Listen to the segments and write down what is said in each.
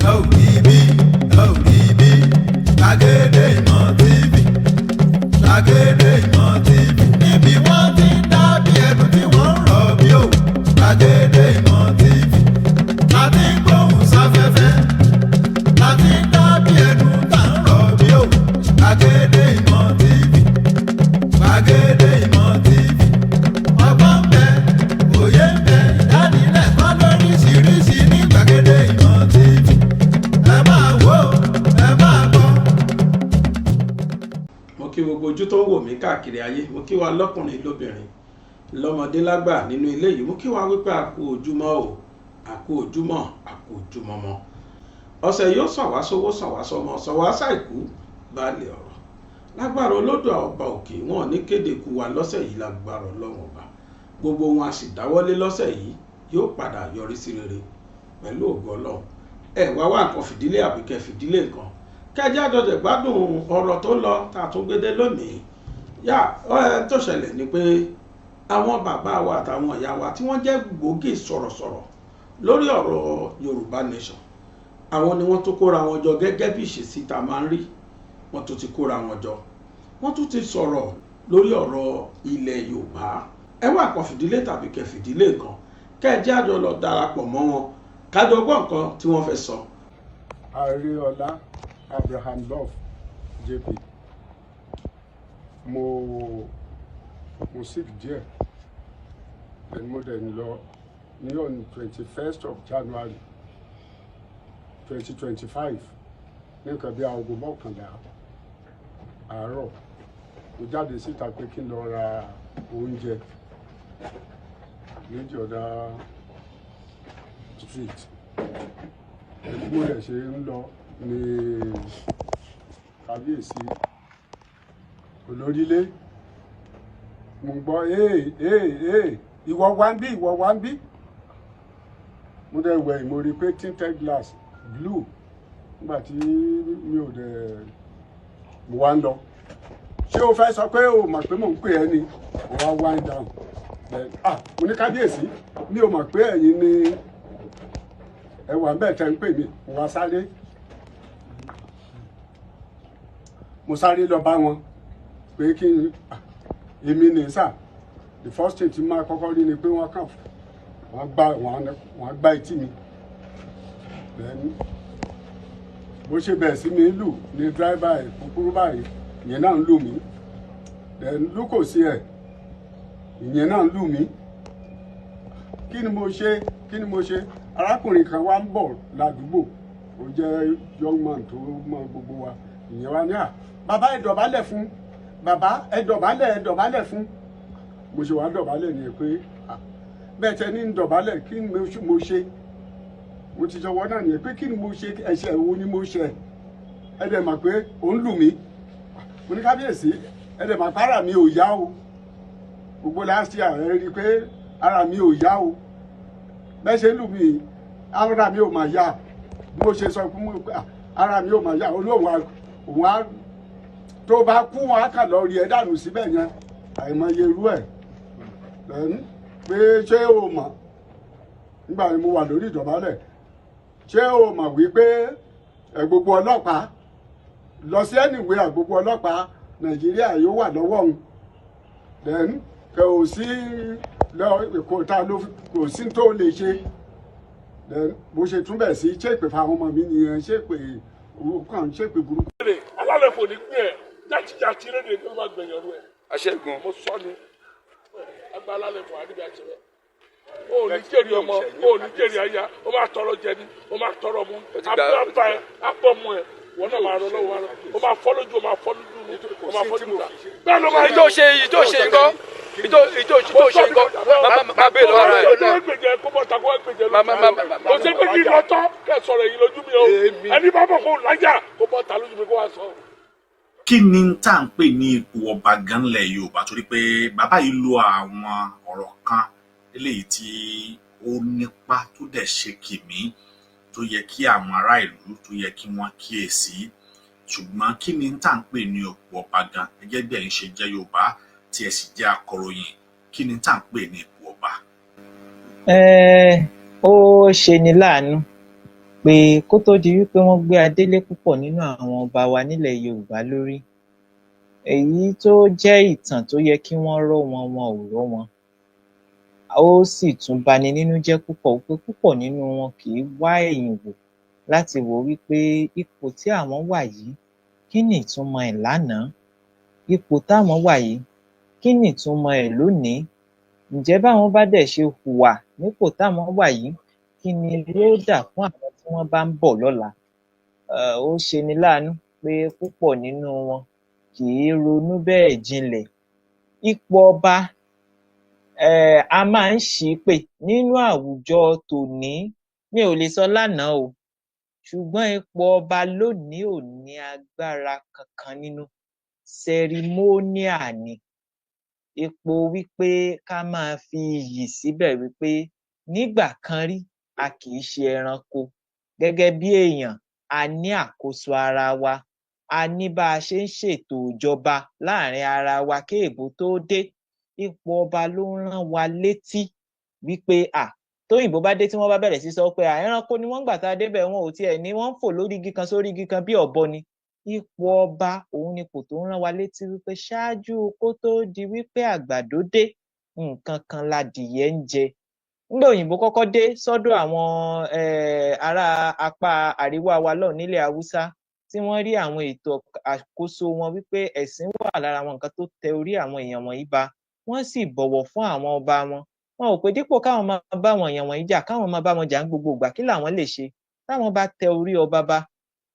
Ẹ ò rí bí, ẹ ò rí bí. Gbàgede Ìmọ̀ TV, Gbàgede Ìmọ̀ TV. Níbi wọ́n ti ń dábí ẹnu tí wọ́n ń rọ̀ bí òwú. Gbàgede Ìmọ̀ TV. Láti ń gbóhùn sáfẹ́fẹ́. Láti ń dábí ẹnu tá ń rọ̀ bí òwú. Gbàgede Ìmọ̀ TV. Gbàgede Ìmọ̀ TV. Ọgbọ́n ń bẹ, òye ń bẹ, ìdánilẹ́kọ̀ọ́ lóríṣiríṣi ní Gbàgede Ìmọ̀ TV. Ẹ máa wò ó, ẹ máa gbọ́. Mo kí gbogbo ojú tó ń wò mí káàkiri ayé. Mo kí wa lọ́kùnrin, lóbìnrin, lọ́mọdé, lágbà nínú ilé yìí. Mo kí wa wípé a kú ojúmọ́ o, a kú ojúmọ́, a kú ojúmọ́ mọ́. Ọ̀sẹ̀ yóò sàn wá sówó, sàn wá sọmọ, sàn wá ṣàìkú baálé ọ̀rọ̀. Lágbára Olódò Ọba òkè, wọn ní kéde kú wa lọ́sẹ̀ yìí. Lágbára Ọlọ́run Ọba, gbogbo wọn a sì dáwọ́lé lọ́sẹ̀ yìí, yóò padà yọrí sí rere pẹ̀lú ògo Ọlọ́run. Ẹ wá wá nǹkan fìdílé àbí kẹ́ fìdílé nǹkan, kẹjá jọjẹ gbádùn ọ̀rọ̀ tó lọ tá a tún gbé dé lónìí. Yá ẹ, tó ṣẹlẹ̀ ni pé àwọn bàbá wa àtàwọn ìyá wa tí wọ́n jẹ́ gbòógì sọ̀rọ̀sọ̀rọ̀ lórí ọ̀rọ̀ Yorùbá Nation, àwọn ni wọ́n tó kóra wọn jọ gẹ́gẹ́ bí ìṣesí tá a máa ń rí. Wọ́n tún ti kóra wọn jọ, wọ́n tún ti sọ̀rọ̀ lórí ọ̀rọ̀ ilẹ̀ Yorùbá. Ẹ wá nǹkan fìdílé tàbí kẹ́ fìdílé nǹkan, kẹ́ ẹ jẹ́ àjọ lọ darapọ̀ mọ́ wọn, kájọ gbọ́ nǹkan tí wọ́n fẹ́ sọ. Ariola Abraham Love JP. Mo sick díẹ̀, then mo dẹ̀ ń lọ ní on 21st of January 2025, ní nǹkan bí aago 11 àárọ̀. Mo jáde síta pé kí n lọ ra oúnjẹ ní the other street. Bí mo dẹ̀ ṣe ń lọ ní kábíyèsí olórílé, mo gbọ́, "Ee, ee, ee, ìwọ wá ń bí, ìwọ wá ń bí." Mo dẹ̀ wẹ̀, mo rí i pé tinted glass blue. Nígbà tí mi ò dẹ̀, mo wá ń lọ. Ṣé o fẹ́ sọ pé o mọ̀ pé mò ń pè ẹ́ ni? Mo wá wind down. Then, ah, mo ní, "Kábíyèsí, mi ò mọ̀ pé ẹ̀yin ni ẹ wà ń bẹ̀ tẹ́ ń pè mí." Mo wá sáré, mo sáré lọ bá wọn pé kí n, ah, èmi ní sà. The first thing tí máa kọ́kọ́ rí ni pé wọ́n kàn wọ́n gbá etí mi. Then bó ṣe bẹ̀rẹ̀ sí mi lù ní driver ẹ̀ kúkúrú báyìí, ìyẹn náà ń lù mí. Then lúkò sí ẹ̀, ìyẹn náà ń lù mí. Kí ni mo ṣe? Kí ni mo ṣe? Arákùnrin kan wá ń bọ̀ ládùúgbò, ó jẹ́ young man tó mọ gbogbo wa. Ìyẹn wá ní, "À, bàbá, ẹ dọ̀bálẹ̀ fún bàbá, ẹ dọ̀bálẹ̀, ẹ dọ̀bálẹ̀ fún." Mo ṣe wá dọ̀bálẹ̀ ni pé, à, bẹ́ẹ̀ tẹ́ ní dọ̀bálẹ̀, kí ni mo ṣe? Mo ti sọwọ́ náà nìyẹn pé kí ni mo ṣe? Ẹ̀ṣẹ̀ wo ni mo ṣe? Ẹ dẹ̀ mọ̀ pé ó ń lù mí. Mo ní, "Kábíyèsí, ẹ dẹ̀ mọ̀ pé ara mi ò yá o. Gbogbo last year, ẹ rí i pé ara mi ò yá o. Bẹ́ẹ̀ ṣe ń lù mí, ara mi ò mà yá." Bí mo ṣe sọ fún mi pé, "Ah, ara mi ò mà yá." Olóhùn òun á tó bá kú, wọn á kà lọ rí ẹ dànù síbẹ̀ yẹn. Àìmọye irú ẹ̀ lẹ́nu pé, ṣé o mọ̀ nígbà tí mo wà lórí ìdọ̀bálẹ̀, ṣé o mọ̀ wípé ẹ gbogbo ọlọ́pàá lọ sí anywhere, gbogbo ọlọ́pàá Nàìjíríà yóò wà lọ́wọ́ òun? Then kò sí lọ, kò ta ló, kò sí tó lè ṣe. Then bó ṣe tún bẹ̀ sí ṣèpè fáwọn ọmọ mi nìyẹn, ṣèpè kàn, ṣèpè burúkú. Alálẹ̀ fò ní pín ẹ̀ játijàti rédíò tó máa gbẹ̀yìn ọdún ẹ̀. Aṣẹ́gun. Mo sọ ni agbá alálẹ̀ fò àdìbí àṣẹrẹ. O ò ní jèrè ọmọ, o ò ní jèrè aya. O máa tọrọ jẹ ni, o máa tọrọ mu. Ó ti gbà- Abúlé ẹ abọ́ mu ẹ, wọn náà máa rọ lọ́wọ́, o máa fọ́ lójú, o máa fọ́ lójú, o máa fọ́ lójú ta. Bẹ́ẹ̀ ló máa Ìtò ṣe, ìtò ṣe nǹkan, ìtò ṣe nǹkan, má bẹ́ẹ̀ lọ́wọ́ ara ẹ̀. Ọjọ́ gbèjẹ kó bọ́ ta kó wá gbèjẹ lójú. Ma- Kò sí pé kí n lọ tọ́ kẹ́ sọ̀rọ̀ èyí lójú mi o. Ẹni bá bọ̀ kó lájà, kó bọ́ ta lójú mi, kó wá sọ. Kí ni tá à ń pè ní ipò ọba gan lẹ̀ Yorùbá? Torí pé bàbá yìí lo àwọn ọ̀rọ̀ kan eléyìí tí ó nípa, tó dẹ̀ ṣe kìmí, tó yẹ kí àwọn ará ìlú, tó yẹ kí wọ́n kíyèsí. Ṣùgbọ́n kí ni tá à ń pè ní ipò ọba gan? Gẹ́gẹ́ bí ẹ̀yin ṣe jẹ́ Yorùbá, tí ẹ sì jẹ́ akọ̀ròyìn, kí ni tá à ń pè ní ipò ọba? Ó ṣe ni láàánú Pé kó tó di wípé wọ́n gbé adé lé púpọ̀ nínú àwọn ọba wa nílẹ̀ Yorùbá lórí, èyí tó jẹ́ ìtàn tó yẹ kí wọ́n rọ́ wọn, wọn ò rọ́ wọn. Ó sì tún bani nínú jẹ́ púpọ̀ wípé púpọ̀ nínú wọn kì í wá ẹ̀yìn wò láti wò ó wípé ipò tí àwọn wà yìí, kí ni ìtumọ̀ ẹ̀ lánàá? Ipò táwọn wà yìí, kí ni ìtumọ̀ ẹ̀ lónìí? Ǹjẹ́ báwọn bá dẹ̀ ṣe hùwà nípò táwọn wà yìí, kí ni yóò dà fún àwọn tí wọ́n bá ń bọ̀ lọ́la? Ó ṣeni láàánú pé púpọ̀ nínú wọn kì í ronú bẹ́ẹ̀ jinlẹ̀. Ipò ọba, a máa ń ṣì í pè nínú àwùjọ tòní. Mi ò lè sọ lánàá o, ṣùgbọ́n ipò ọba lónìí ò ní agbára kankan nínú. Ceremonial ni. Ipò wípé ká máa fi iyì síbẹ̀ wípé nígbà kan rí, a kì í ṣe ẹranko. Gẹ́gẹ́ bí èèyàn, a ní àkóso ara wa, a ní bá a ṣe ń ṣètò ìjọba láàrin ara wa kéèbó tó dé. Ipò ọba ló ń rán wa létí wípé à tóyìnbó bá dé, tí wọ́n bá bẹ̀rẹ̀ sí sọ pé à ẹranko ni wọ́n gbà tá a débẹ̀, wọn ò tiẹ̀ ní, wọ́n ń fò lórí igi kan sórí igi kan bí ọ̀bọ ni. Ipò ọba òun ni kò tó ń rán wa létí wípé ṣáájú kó tó di wípé àgbàdo dé, nǹkan kan ladìyẹ ń jẹ. Nígbà òyìnbó kọ́kọ́ dé sọ́dọ̀ àwọn ará apá àríwá wa lọ́hùn nílẹ̀ Haúsá, tí wọ́n rí àwọn ètò àkóso wọn wípé ẹ̀sìn wà lára àwọn nǹkan tó tẹ orí àwọn èèyàn wọ̀nyí ba, wọ́n sì bọ̀wọ̀ fún àwọn ọba wọn. Wọn ò pé dípò káwọn máa bá àwọn èèyàn wọ̀nyí jà, káwọn máa bá wọn jà ní gbogbo ìgbà, kí làwọn lè ṣe? Táwọn bá tẹ orí ọba ba,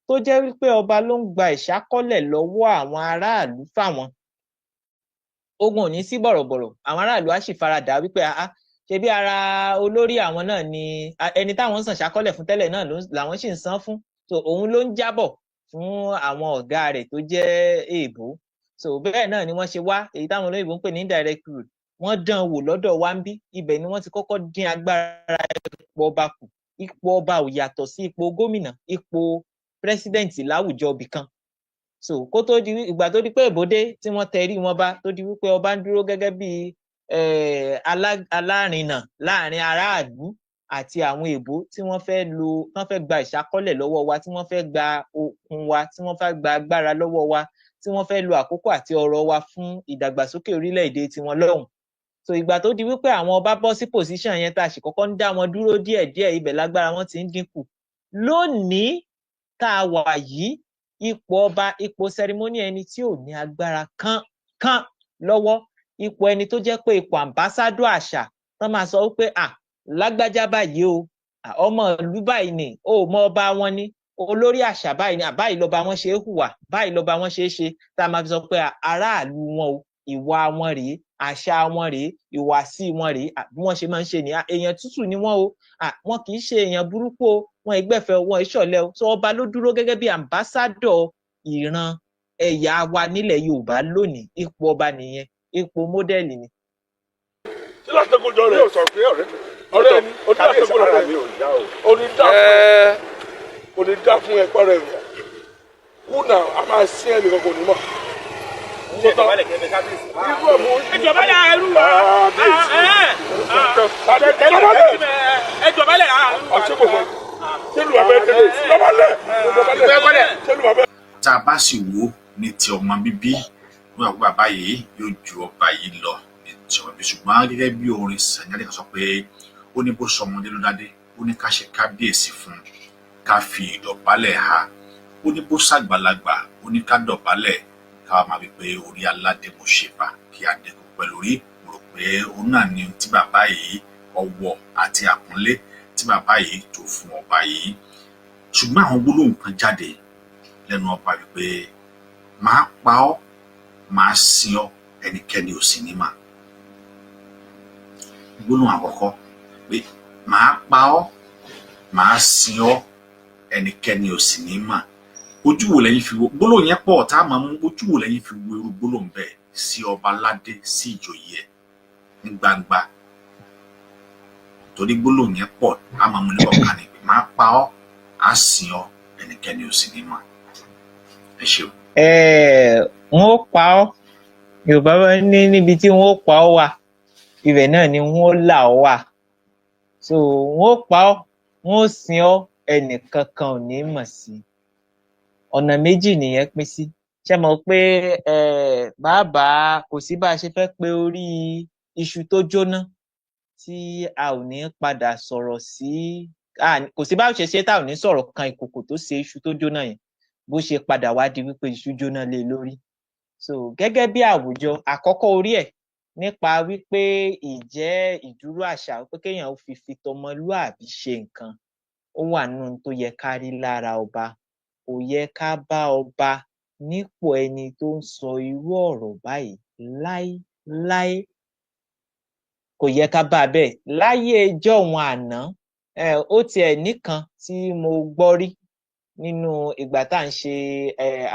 tó jẹ́ wípé ọba ló ń gba ìṣákọ́lẹ̀ lọ́wọ́ àwọn aráàlú fáwọn, ogun ò ní sí bọ̀rọ̀bọ̀rọ̀. Àwọn aráàlú á sì faradà wípé àá ṣebí ara olórí àwọn náà ni ẹni táwọn ń sàn ṣákọ́lẹ̀ fún tẹ́lẹ̀ náà làwọn sì ń san fún, so òun ló ń jábọ̀ fún àwọn ọ̀gá rẹ̀ tó jẹ́ èèbó. So bẹ́ẹ̀ náà ni wọ́n ṣe wá èyí táwọn olóyìnbó ń pè ní indirect rule. Wọ́n dán wò lọ́dọ̀ wa ń bí, ibẹ̀ ni wọ́n ti kọ́kọ́ dín agbára ipò ọba kù. Ipò ọba ò yàtọ̀ sí ipò gómìnà, ipò president láwùjọ ibì kan. So kó tó di ìgbà tó di pé èbó dé tí wọ́n tẹrí wọn bá, tó di wípé ọba ń dúró gẹ́gẹ́ bí alárinà láàrin aráàlú àti àwọn èbó tí wọ́n fẹ́ lo, wọ́n fẹ́ gba ìṣákọ́lẹ̀ lọ́wọ́ wa, tí wọ́n fẹ́ gba okun wa, tí wọ́n fẹ́ gba agbára lọ́wọ́ wa, tí wọ́n fẹ́ lo àkókò àti ọrọ̀ wa fún ìdàgbàsókè orílẹ̀-èdè tiwọn lọ́hùn. So ìgbà tó di wípé àwọn ọba bọ́ sí position yẹn, tá a sì kọ́kọ́ ń dá wọn dúró díẹ̀díẹ̀, ibẹ̀ lágbára wọn ti ń dínkù. Lónìí tá a wà yìí, ipò ọba, ipò ceremony ẹni tí ò ní agbára kan kan lọ́wọ́, ipò ẹni tó jẹ́ pé ipò ambassador àṣà tán máa sọ wípé à lágbájá báyìí o, ọmọ ìlú báyìí ni o, mọ ọba wọn ni, olórí àṣà báyìí ni, báyìí lọba wọn ṣe é hùwà, báyìí lọba wọn ṣe é ṣe, tá a máa fi sọ pé aráàlú wọn o, ìwà wọn rèé, àṣà wọn rèé, ìwàsí wọn rèé, bí wọ́n ṣe máa ń ṣe nìyà, èèyàn tútù ni wọ́n o, wọn kì í ṣe èèyàn burúkú o, wọn ìgbẹ́fẹ̀, wọn ìṣọ̀lẹ o. So ọba ló dúró gẹ́gẹ́ bí ambassador ìran ẹ̀yà wa nílẹ̀ Yorùbá lónìí. Ipò ọba nìyẹn, ipò model ni. Ṣé láti kó jọ rẹ? Mi ò sọ pé ọ̀rẹ́ mi. Ọ̀rẹ́ mi, ó ní láti Kábíyèsí, kó ara rẹ. Mi ò yá o. Ó ní dá fún ẹ, kò ní dá fún ẹ pẹ́rẹ́ rẹ kú náà, a máa sí ẹ nìkan kò ní mọ̀. Irú ẹ̀ mú. Ẹ jọ̀bálẹ̀ ẹrú wa. Dọ̀bálẹ̀. Ẹ jọ̀bálẹ̀. Ọ̀ṣẹ́ kò fẹ́ ṣé lu abẹ́ tẹ́lẹ̀ dọ̀bálẹ̀ dọ̀bálẹ̀ ṣé lu abẹ́. Tá a bá sì wò ó ní ti ọmọ bíbí, wọ́n gbà pé bàbá yìí yóò ju ọba yìí lọ ní ti ọmọ bíbí, ṣùgbọ́n gẹ́gẹ́ bí orin Sunny Adé kan sọ pé ó ní bó sọmọdé ló dádé, ó ní ká ṣe kábíyèsí fún un, ká fi ìdọ̀bálẹ̀ ha, ó ní bó ṣàgbàlagbà, ó ní ká dọ̀bálẹ̀, ká wá máa wí pé orí aládé mo ṣe bà, kí adé kó pẹ́ lórí. Mo rò pé òun náà ni tí bàbá yìí, ọ̀wọ̀ àti àpọ́nlé tí bàbá yìí tó fún ọba yìí. Ṣùgbọ́n àwọn gbólóhùn kan jáde lẹ́nu ọba wípé màá pa ọ́, màá sin ọ́, ẹnikẹ́ni ò sì ní mà. Gbólóhùn àkọ́kọ́ pé màá pa ọ́, màá sin ọ́, ẹnikẹ́ni ò sì ní mà, ojú wo lẹ́yìn fi wo gbólóhùn yẹn? Pọ̀ tá a máa mú. Ojú wo lẹ́yìn fi wo irú gbólóhùn bẹ́ẹ̀ sí ọba aládé, sí ìjòyè ẹ̀ ní gbangba? Torí gbólóhùn yẹn pọ̀, a máa mú ní kọ̀ọ̀kan ni pé màá pa ọ́, á sin ọ́, ẹnikẹ́ni ò sì ní mà. Ẹ ṣeun. Wọn ó pa ọ́, Yorùbá bá ní níbi tí wọn ó pa ọ́ wà, ibẹ̀ náà ni wọn ó là ọ́ wà. So wọn ó pa ọ́, wọn ó sin ọ́. Ẹnìkankan ò ní mọ̀ sí i. Ọ̀nà méjì nìyẹn pín sí. Ṣé mọ̀ pé bàbá, kò sí bá a ṣe fẹ́ pé orí iṣu tó jóná tí a ò ní padà sọ̀rọ̀ sí. Kò sí bá a ṣe ṣe tá ò ní sọ̀rọ̀ kan ìkòkò tó ṣe iṣu tó jóná yẹn, bó ṣe padà wá di wípé iṣu jóná lé e lórí. So gẹ́gẹ́ bí àwùjọ, àkọ́kọ́ orí ẹ̀ nípa wípé ìjẹ́ ìdúró àṣà pé kéèyàn ó fi tọmọlúàbí ṣe nǹkan, ó wà nínú ohun tó yẹ ká rí lára ọba. Kò yẹ ká bá ọba nípò ẹni tó ń sọ irú ọ̀rọ̀ báyìí láéláé. Kò yẹ ká bá a bẹ́ẹ̀ láyé jọ̀hún àná. Ó tiẹ̀ nìkan tí mo gbọ́ rí nínú ìgbà tá à ń ṣe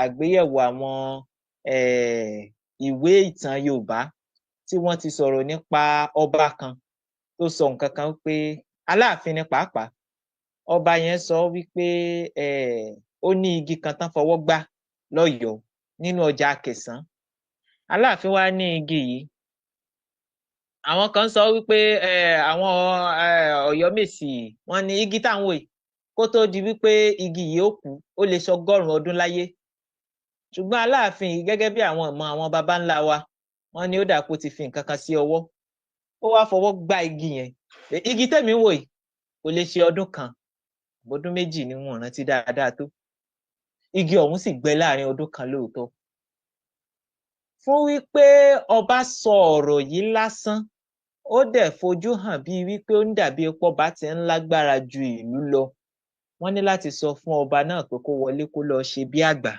àgbéyẹ̀wò àwọn ìwé ìtàn Yorùbá tí wọ́n ti sọ̀rọ̀ nípa ọba kan tó sọ nǹkan kan pé Aláàfin ni pàápàá. Ọba yẹn sọ wípé ó ní igi kan tán fọwọ́ gbá lọ́yọ̀ọ́ nínú ọjà Akẹ̀sán. Aláàfin wá ní igi yìí, àwọn kan sọ wípé àwọn Ọ̀yọ́mèsì, wọ́n ní igi táwọn wò yìí, kó tó di wípé igi yìí ó kú, ó lè ṣọgọ́rùn-ún ọdún láyé. Ṣùgbọ́n Aláàfin yìí, gẹ́gẹ́ bí àwọn ìmọ̀ àwọn baba ńlá wa, wọ́n ní ó dà kó ti fi nǹkan kan sí ọwọ́, ó wá fọwọ́ gbá igi yẹn. Igi tẹ̀mí wò yìí kò lè ṣe ọdún kan, ọdún méjì ni wọn rántí dáadáa tó. Igi ọ̀hún sì gbẹ láàrin ọdún kan lóòótọ́. Fún wípé ọba sọ ọ̀rọ̀ yìí lásán, ó dẹ̀ fojú hàn bíi wípé ó ń dàbí epo ọba ti ń lágbára ju ìlú lọ. Wọ́n ní láti sọ fún ọba náà pé kó wọlé, kó lọ ṣe bí àgbà.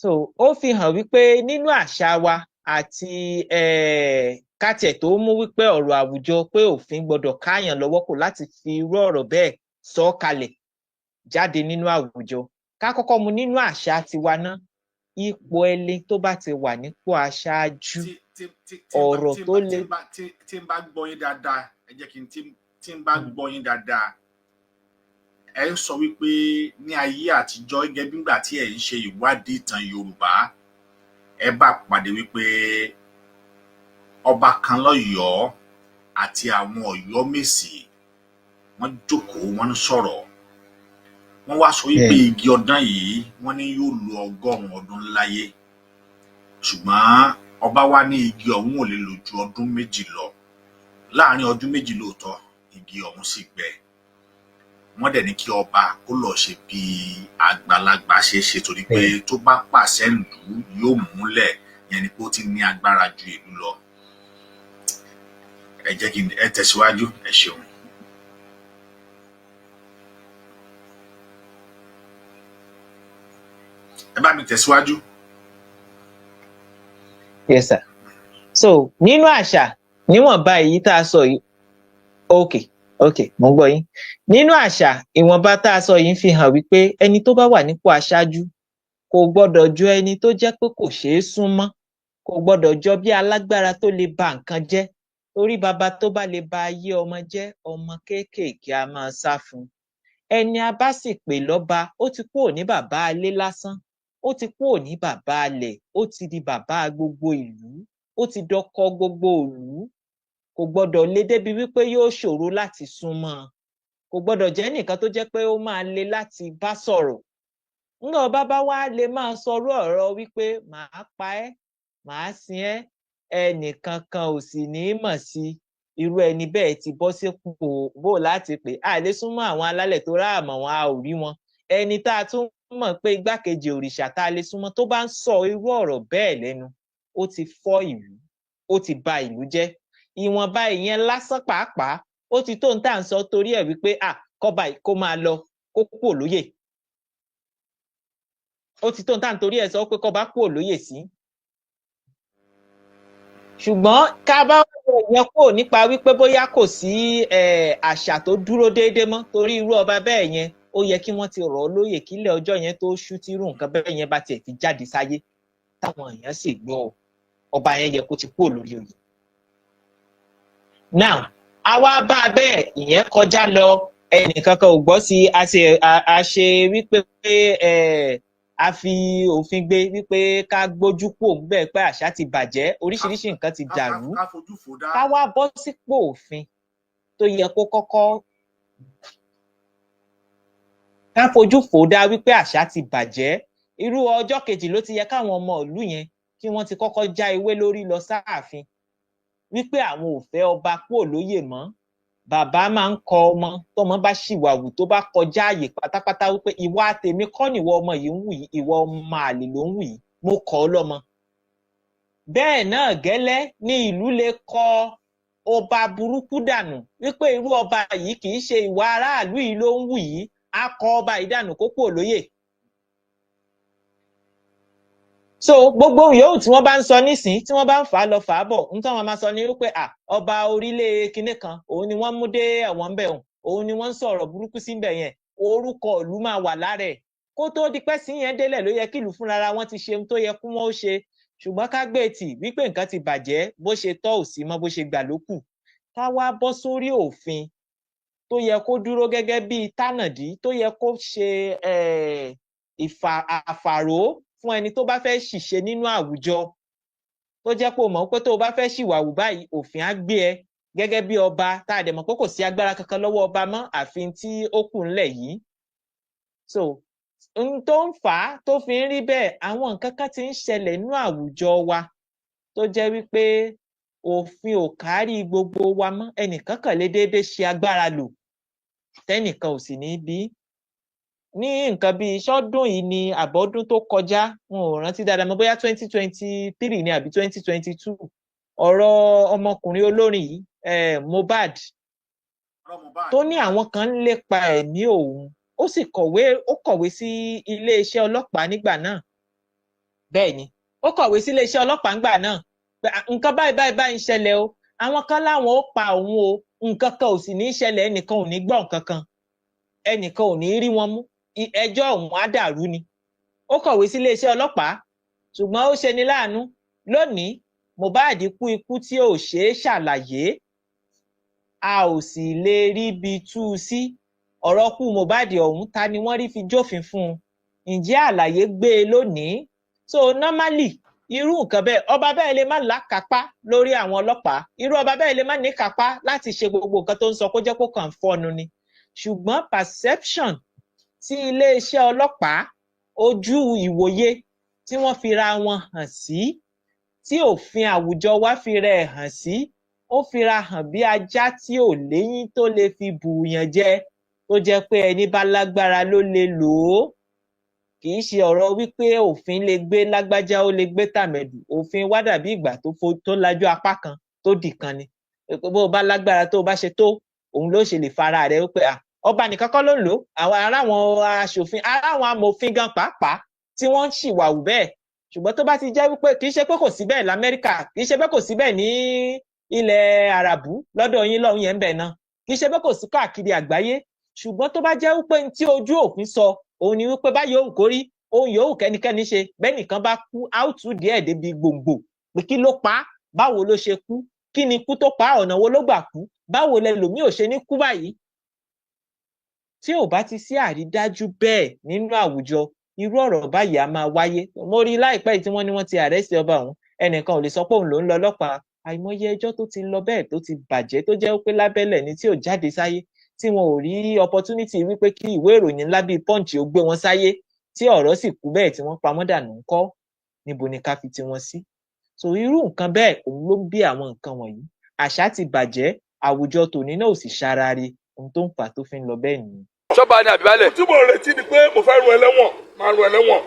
So ó fi hàn wípé nínú àṣà wa àti kátẹ̀ tó mú wípé ọ̀rọ̀ àwùjọ pé òfin gbọ́dọ̀ káyàn lọ́wọ́ kò láti fi irú ọ̀rọ̀ bẹ́ẹ̀ sọ kalẹ̀ jáde nínú àwùjọ. Ká kọ́kọ́ mu nínú àṣà tiwa ná, ipò ẹni tó bá ti wà nípò aṣáájú, ọ̀rọ̀ tó le. Tí n bá gbọ́ yín dáadáa, ẹ jẹ́ kí n tí n bá gbọ́ yín dáadáa, ẹ ń sọ wípé ní ayé àtijọ́, gẹ́gẹ́ bí nígbà tí ẹ ń ṣe ìwádìí ìtàn Yorùbá, ẹ bá pàdé wípé ọba kan lọ́yọ̀ọ́ àti àwọn Ọ̀yọ́mèsì, wọ́n jókòó, wọ́n ń sọ̀rọ̀, wọ́n wá sọ wípé igi ọdán yìí, wọ́n ní yóò lo 100 ọdún láyé, ṣùgbọ́n ọba wa ní igi ọ̀hún ò lè lò ju ọdún 2 lọ. Láàrin ọdún 2 lóòótọ́, igi ọ̀hún sì gbẹ. Wọ́n dẹ̀ ní kí ọba kó lọ ṣe bí àgbàlagbà ṣe ṣe, torí pé tó bá pàṣẹ lù ú yóò múlẹ̀, yẹn ni pé ó ti ní agbára ju ìlú lọ. Ẹ jẹ́ kí ẹ tẹ̀síwájú, ẹ ṣeun. Ẹ bá mi tẹ̀síwájú. Yes sir. So nínú àṣà, níwọ̀nba èyí tá a sọ yìí, ok, mo ń gbọ́ yín. Nínú àṣà, ìwọ̀nba tá a sọ yìí ń fi hàn wípé ẹni tó bá wà nípò aṣáájú kò gbọ́dọ̀ jọ ẹni tó jẹ́ pé kò ṣeé súnmọ́, kò gbọ́dọ̀ jọ bí alágbára tó lè ba nǹkan jẹ́, torí bàbá tó bá lè ba ayé ọmọ jẹ́, ọmọ kéékèèké a máa sá fún un. Ẹni a bá sì pè lọ́ba, ó ti kúrò ní bàbá alé lásán, ó ti kúrò ní bàbá alẹ̀, ó ti di bàbá gbogbo ìlú, ó ti dọkọ gbogbo ìlú. Kò gbọ́dọ̀ le débi wípé yóò ṣòro láti súnmọ́, kò gbọ́dọ̀ jẹ́ nìkan tó jẹ́ pé ó máa le láti bá sọ̀rọ̀. Ńgbà ọba bá wá lè máa sọrú ọ̀rọ̀ wípé màá pa ẹ́, màá sin ẹ́, ẹnìkankan ò sì ní í mọ̀ sí, irú ẹni bẹ́ẹ̀ ti bọ́ sípò bó láti pè á lè súnmọ́ àwọn alálẹ̀ tó ráàmọ̀ wọn, a ò rí wọn. Ẹni tá a tún mọ̀ pé igbákejì òrìṣà tá a lè súnmọ́ tó bá ń sọ irú ọ̀rọ̀ bẹ́ẹ̀ lẹ́nu, ó ti fọ́ ìlú, ó ti ba ìlú jẹ́. Ìwọ̀nba ìyẹn lásán pàápàá ó ti tó ń tà ń sọ torí ẹ̀ wípé à kọ́ba kó máa lọ, kó kúrò lóyè. Ó ti tó ń tà ń torí ẹ̀ sọ pé kọ́ba kúrò lóyè sí. Ṣùgbọ́n ká bá ìyẹn kúrò nípa wípé bóyá kò sí àṣà tó dúró déédéé mọ́, torí irú ọba bẹ́ẹ̀ yẹn ó yẹ kí wọ́n ti rọ̀ ọ́ lóyè kílẹ̀ ọjọ́ yẹn tó ṣú, tírú nǹkan bẹ́ẹ̀ yẹn bá tiẹ̀ ti jáde sáyé táwọn èèyàn sì gbọ́, ọba yẹn yẹ kó ti kúrò lórí oyè. Now àwa bá a bẹ́ẹ̀, ìyẹn kọjá lọ, ẹnìkankan ò gbọ́ sí. A ṣe wípé a fi òfin gbé wípé ká gbójú kúrò bẹ́ẹ̀ pé àṣà ti bàjẹ́, oríṣiríṣi nǹkan ti dàrú. Ká wá bọ́ sípò òfin tó yẹ kó kọ́kọ́ Ká fojú fò dá wípé àṣà ti bàjẹ́, irú ọjọ́ kejì ló ti yẹ káwọn ọmọ ìlú yẹn kí wọ́n ti kọ́kọ́ já ewé lórí lọ sáàfin wípé àwọn ò fẹ́ ọba kúò lóyè mọ́. Bàbá máa ń kọ ọmọ tọmọ bá ṣìwàwù, tó bá kọjá àyè pátápátá, wípé ìwà tèmi kọ́ nìwọ ọmọ yìí ń wù yìí, ìwọ ọmọ àlè ló ń wù yìí, mo kọ́ ọ lọ́mọ. Bẹ́ẹ̀ náà gẹ́lẹ́ ní ìlú lè kọ ọba burúkú dànù wípé irú ọba yìí kì í ṣe ìwà aráàlú yìí ló ń wù yìí, á kọ ọba yìí dànù kó kúò lóyè. So gbogbo ohun yòówù tí wọ́n bá ń sọ nísìn, tí wọ́n bá ń fà á lọ fà á bọ̀, ń tọ́ wọn máa sọ ní wípé à ọba orílẹ̀ kinní kan òun ni wọ́n mú dé ẹ̀wọ̀n ńbẹ̀, òun ni wọ́n ń sọ̀rọ̀ burúkú sí ńbẹ̀ yẹn, orúkọ ìlú máa wà lára ẹ̀. Kó tó di pẹ́ sí yẹn délẹ̀ ló yẹ kí ìlú fúnra wọn ti ṣe ohun tó yẹ kí wọ́n ó ṣe. Ṣùgbọ́n ká gbé tì wípé nǹkan ti bàjẹ́, bó ṣe tọ́ ò sí mọ́, bó ṣe gbà ló kù. Ká wá bọ́ sórí òfin tó yẹ kó dúró gẹ́gẹ́ bíi tánàdí, tó yẹ kó ṣe àfàró fún ẹni tó bá fẹ́ ṣìṣe nínú àwùjọ, tó jẹ́ pé o mọ̀ pé tó o bá fẹ́ ṣìwàwù báyìí, òfin á gbé ẹ gẹ́gẹ́ bí ọba, tá a dẹ̀ mọ̀ pé kò sí agbára kankan lọ́wọ́ ọba mọ́ àfi tí ó kù ńlẹ̀ yìí. So n tó ń fà á tó fi ń rí bẹ́ẹ̀, àwọn nǹkan kan ti ń ṣẹlẹ̀ nínú àwùjọ wa tó jẹ́ wípé òfin ò kárí gbogbo wa mọ́. Ẹnìkan kàn lè déédéé ṣe agbára lò tẹ́nìkan ò sì ní bí. Ní nǹkan bíi sọ́dún yìí ni àbọ̀dún tó kọjá, wọn ò rántí dáadáa mọ́, bóyá 2023 ni àbí 2022, ọ̀rọ̀ ọmọkùnrin olórin yìí, Mohbad, tó ní àwọn kan ń lépa ẹ̀mí òun, ó sì kọ̀wé, ó kọ̀wé sí iléeṣẹ́ ọlọ́pàá nígbà náà. Bẹ́ẹ̀ ni, ó kọ̀wé sí iléeṣẹ́ ọlọ́pàá nígbà náà pé nǹkan báyìí báyìí báyìí ń ṣẹlẹ̀ o, àwọn kan láwọn ó pa òun o, nǹkan kan ò sì ní í ṣẹlẹ̀, ẹnìkan ò ní gbọ́ nǹkan kan, ẹnìkan ò ní rí wọn mú, ẹjọ́ ọ̀hún á dàrú ni. Ó kọ̀wé sí iléeṣẹ́ ọlọ́pàá, ṣùgbọ́n ó ṣeni láàánú lónìí, Mohbad kú ikú tí ò ṣeé ṣàlàyé, a ò sì lè ríbi tú u sí. Ọ̀rọ̀ kú Mohbad ọ̀hún, ta ni wọ́n rí fi jófin fún un? Ǹjẹ́ àlàyé gbé e lónìí? So normally, irú nǹkan bẹ́ẹ̀, ọba bẹ́ẹ̀ lè má lákápá lórí àwọn ọlọ́pàá, irú ọba bẹ́ẹ̀ lè má níkápá láti ṣe gbogbo nǹkan tó ń sọ, kó jẹ́ kó kàn fọ́nu ni. Ṣùgbọ́n perception tí iléeṣẹ́ ọlọ́pàá, ojú ìwòye tí wọ́n fi ra wọn hàn sí, tí òfin àwùjọ wa fi rẹ̀ hàn sí, ó fira hàn bí ajá tí ò léyín tó lè fi bùyàn jẹ, tó jẹ́ pé ẹni bá lágbára ló lè lò ó. Kì í ṣe ọ̀rọ̀ wípé òfin lè gbé lágbájá, ó lè gbé tàmẹ̀dù. Òfin wá dàbí ìgbà tó lajú apá kan tó dì kan ni. Bó o bá lágbára tó o bá ṣe tó, òun ló ṣe lè fara rẹ̀ wípé ọba nìkan kọ́ ló ń lò ó, àwọn ará àwọn aṣòfin, ará àwọn amòfin gan pàápàá tí wọ́n ń ṣìwàwù bẹ́ẹ̀. Ṣùgbọ́n tó bá ti jẹ́ wípé kì í ṣe pé kò sí bẹ́ẹ̀ l'Amẹ́ríkà, kì í ṣe pé kò sí bẹ́ẹ̀ ní ilẹ̀ Àràbù lọ́dọ̀ yín lọ́hùn yẹn ń bẹ̀ náà, kì í ṣe pé kò sí káàkiri àgbáyé, ṣùgbọ́n tó bá jẹ́ wípé tí ojú òfin sọ òun ni wípé báyìí òun kò rí ohun yòówù kẹ́nikẹ́ni ṣe, bẹ́ẹ̀ nìkan bá kú, áùtù díẹ̀ débi gbòǹgbò pé kí ló pa á, báwo ló ṣe kú, kí ni ikú tó pa á, ọ̀nà wo ló gbà kú, báwo lẹlòmíì ò ṣe ní kú báyìí. Tí ò bá ti sí àrídájú bẹ́ẹ̀ nínú àwùjọ, irú ọ̀rọ̀ báyìí á máa wáyé. Mo rí láìpẹ́ yìí tí wọ́n ní wọ́n ti àrẹ́sì ọba ọ̀hún, ẹnìkan ò lè sọ pé òun ló ń lọ ọlọ́pàá. Àìmọye ẹjọ́ tó ti lọ bẹ́ẹ̀ tó ti bàjẹ́, tó jẹ́ pé lábẹ́lẹ̀ ni tí ò jáde sáyé, tí wọn ò rí opportunity wípé kí ìwé ìròyìn ńlá bíi Punch ó gbé wọn sáyé, tí ọ̀rọ̀ sì kú bẹ́ẹ̀ tí wọ́n pa wọ́n dànù ńkọ́, níbo ni ká fi tiwọn sí? So irú nǹkan bẹ́ẹ̀ òun ló ń bí àwọn nǹkan wọ̀nyí. Àṣà ti bàjẹ́, àwùjọ tòní náà ò sì ṣarare, ohun tó ń fà á tó fi ń lọ bẹ́ẹ̀ nìyẹn. Ṣọ́ba ni àbí baálẹ̀? Tí mo retí ni pé mo fẹ́ run ẹlẹ́wọ̀n, máa run ẹlẹ́wọ̀n.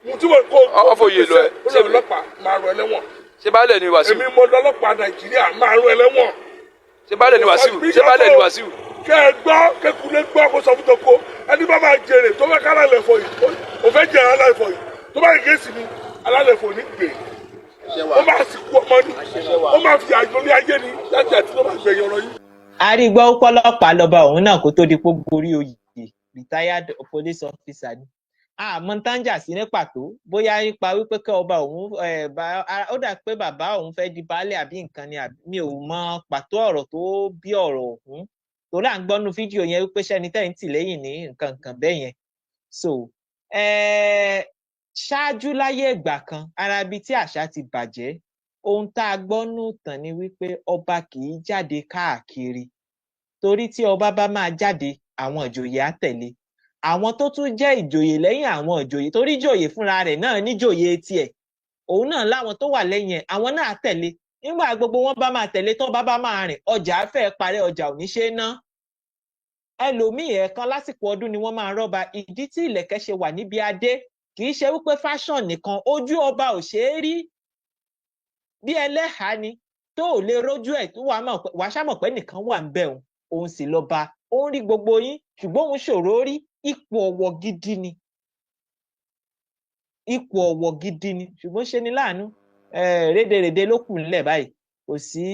Mo tí mo kó Ọ fòye lọ ẹ. Ó lọ ọlọ́pàá, máa run ẹlẹ́wọ̀n. Ṣé baálẹ̀ ni Wàsíù? Èmi mo lọ́lọ́pàá Nàìjíríà, máa run ẹlẹ́wọ̀n. Ṣé baálẹ̀ ni Wàsíù? Ṣé baálẹ̀ ni Wàsíù? Kẹ́ ẹ gbọ́, kékulé gbọ́, kó sọ fún toko ẹni bá máa jèrè tó fẹ́ ká alálẹ̀ fọ yìí, ó fẹ́ jèrè alálẹ̀ fọ yìí, tó bá yẹ kéésì mi alálẹ̀ fọ ní gbè, ó máa sì kú ọmọ ni, ó máa fi àjò ní ayé ni láti àti tó máa gbẹ̀yìn ọ̀rọ̀ yìí. Arígbọ́ pọ́lọ́pàá lọ́ba òun náà kó tó di pé ó gorí oyè, retired police officer ni. Àmọ́ tánjà sí ní pàtó, bóyá nípa wípé kí ọba òun ó dà pé bàbá òun fẹ́ di baálé àbí nǹkan ni, mi ò mọ pàtó ọ̀rọ̀ tó bí ọ̀rọ̀ ọ̀hún, torí à ń gbọ́nú fídíò yẹn wípé sẹ́ni tẹ́ ń tì lẹ́yìn ní nǹkan nǹkan bẹ́ẹ̀ yẹn. So ṣáájú láyé ìgbà kan, ara ibi tí àṣà ti bàjẹ́, ohun tá a gbọ́ nù tàn ni wípé ọba kì í jáde káàkiri, torí tí ọba bá máa jáde, àwọn ìjòyè á tẹ̀lé. Àwọn tó tún jẹ́ ìjòyè lẹ́yìn àwọn ìjòyè, torí ìjòyè fúnra rẹ̀ náà níjòyè tiẹ̀, òun náà láwọn tó wà lẹ́yìn ẹ̀, àwọn náà tẹ̀lé. Nígbà gbogbo wọn bá máa tẹ̀lé, tó bá máa rìn, ọjà fẹ́ parẹ́, ọjà ò ní ṣe é ná. Ẹlòmíì, ẹ̀ẹ̀kan lásìkò ọdún ni wọ́n máa rọ́ba. Ìdí tí ìlẹ̀kẹ̀ ṣe wà níbi adé, kì í ṣe wípé fashion nìkan. Ojú ọba ò ṣeé rí bí ẹlẹ́hàá ni tó ò lè rójú ẹ̀ tó wàá mọ̀ wàá ṣàmọ̀ pé nìkan wà ń bẹ̀. Òun òun sì lọ́ba, ó ń rí gbogbo yín, ṣùgbọ́n òun ṣòro rí. Ipò ọ̀wọ̀ gidi ni, ipò ọ̀wọ̀ gidi ni, ṣùgbọ́n ṣe ni láàánú, rédèrèdè ló kù ńlẹ̀ báyìí. Kò sí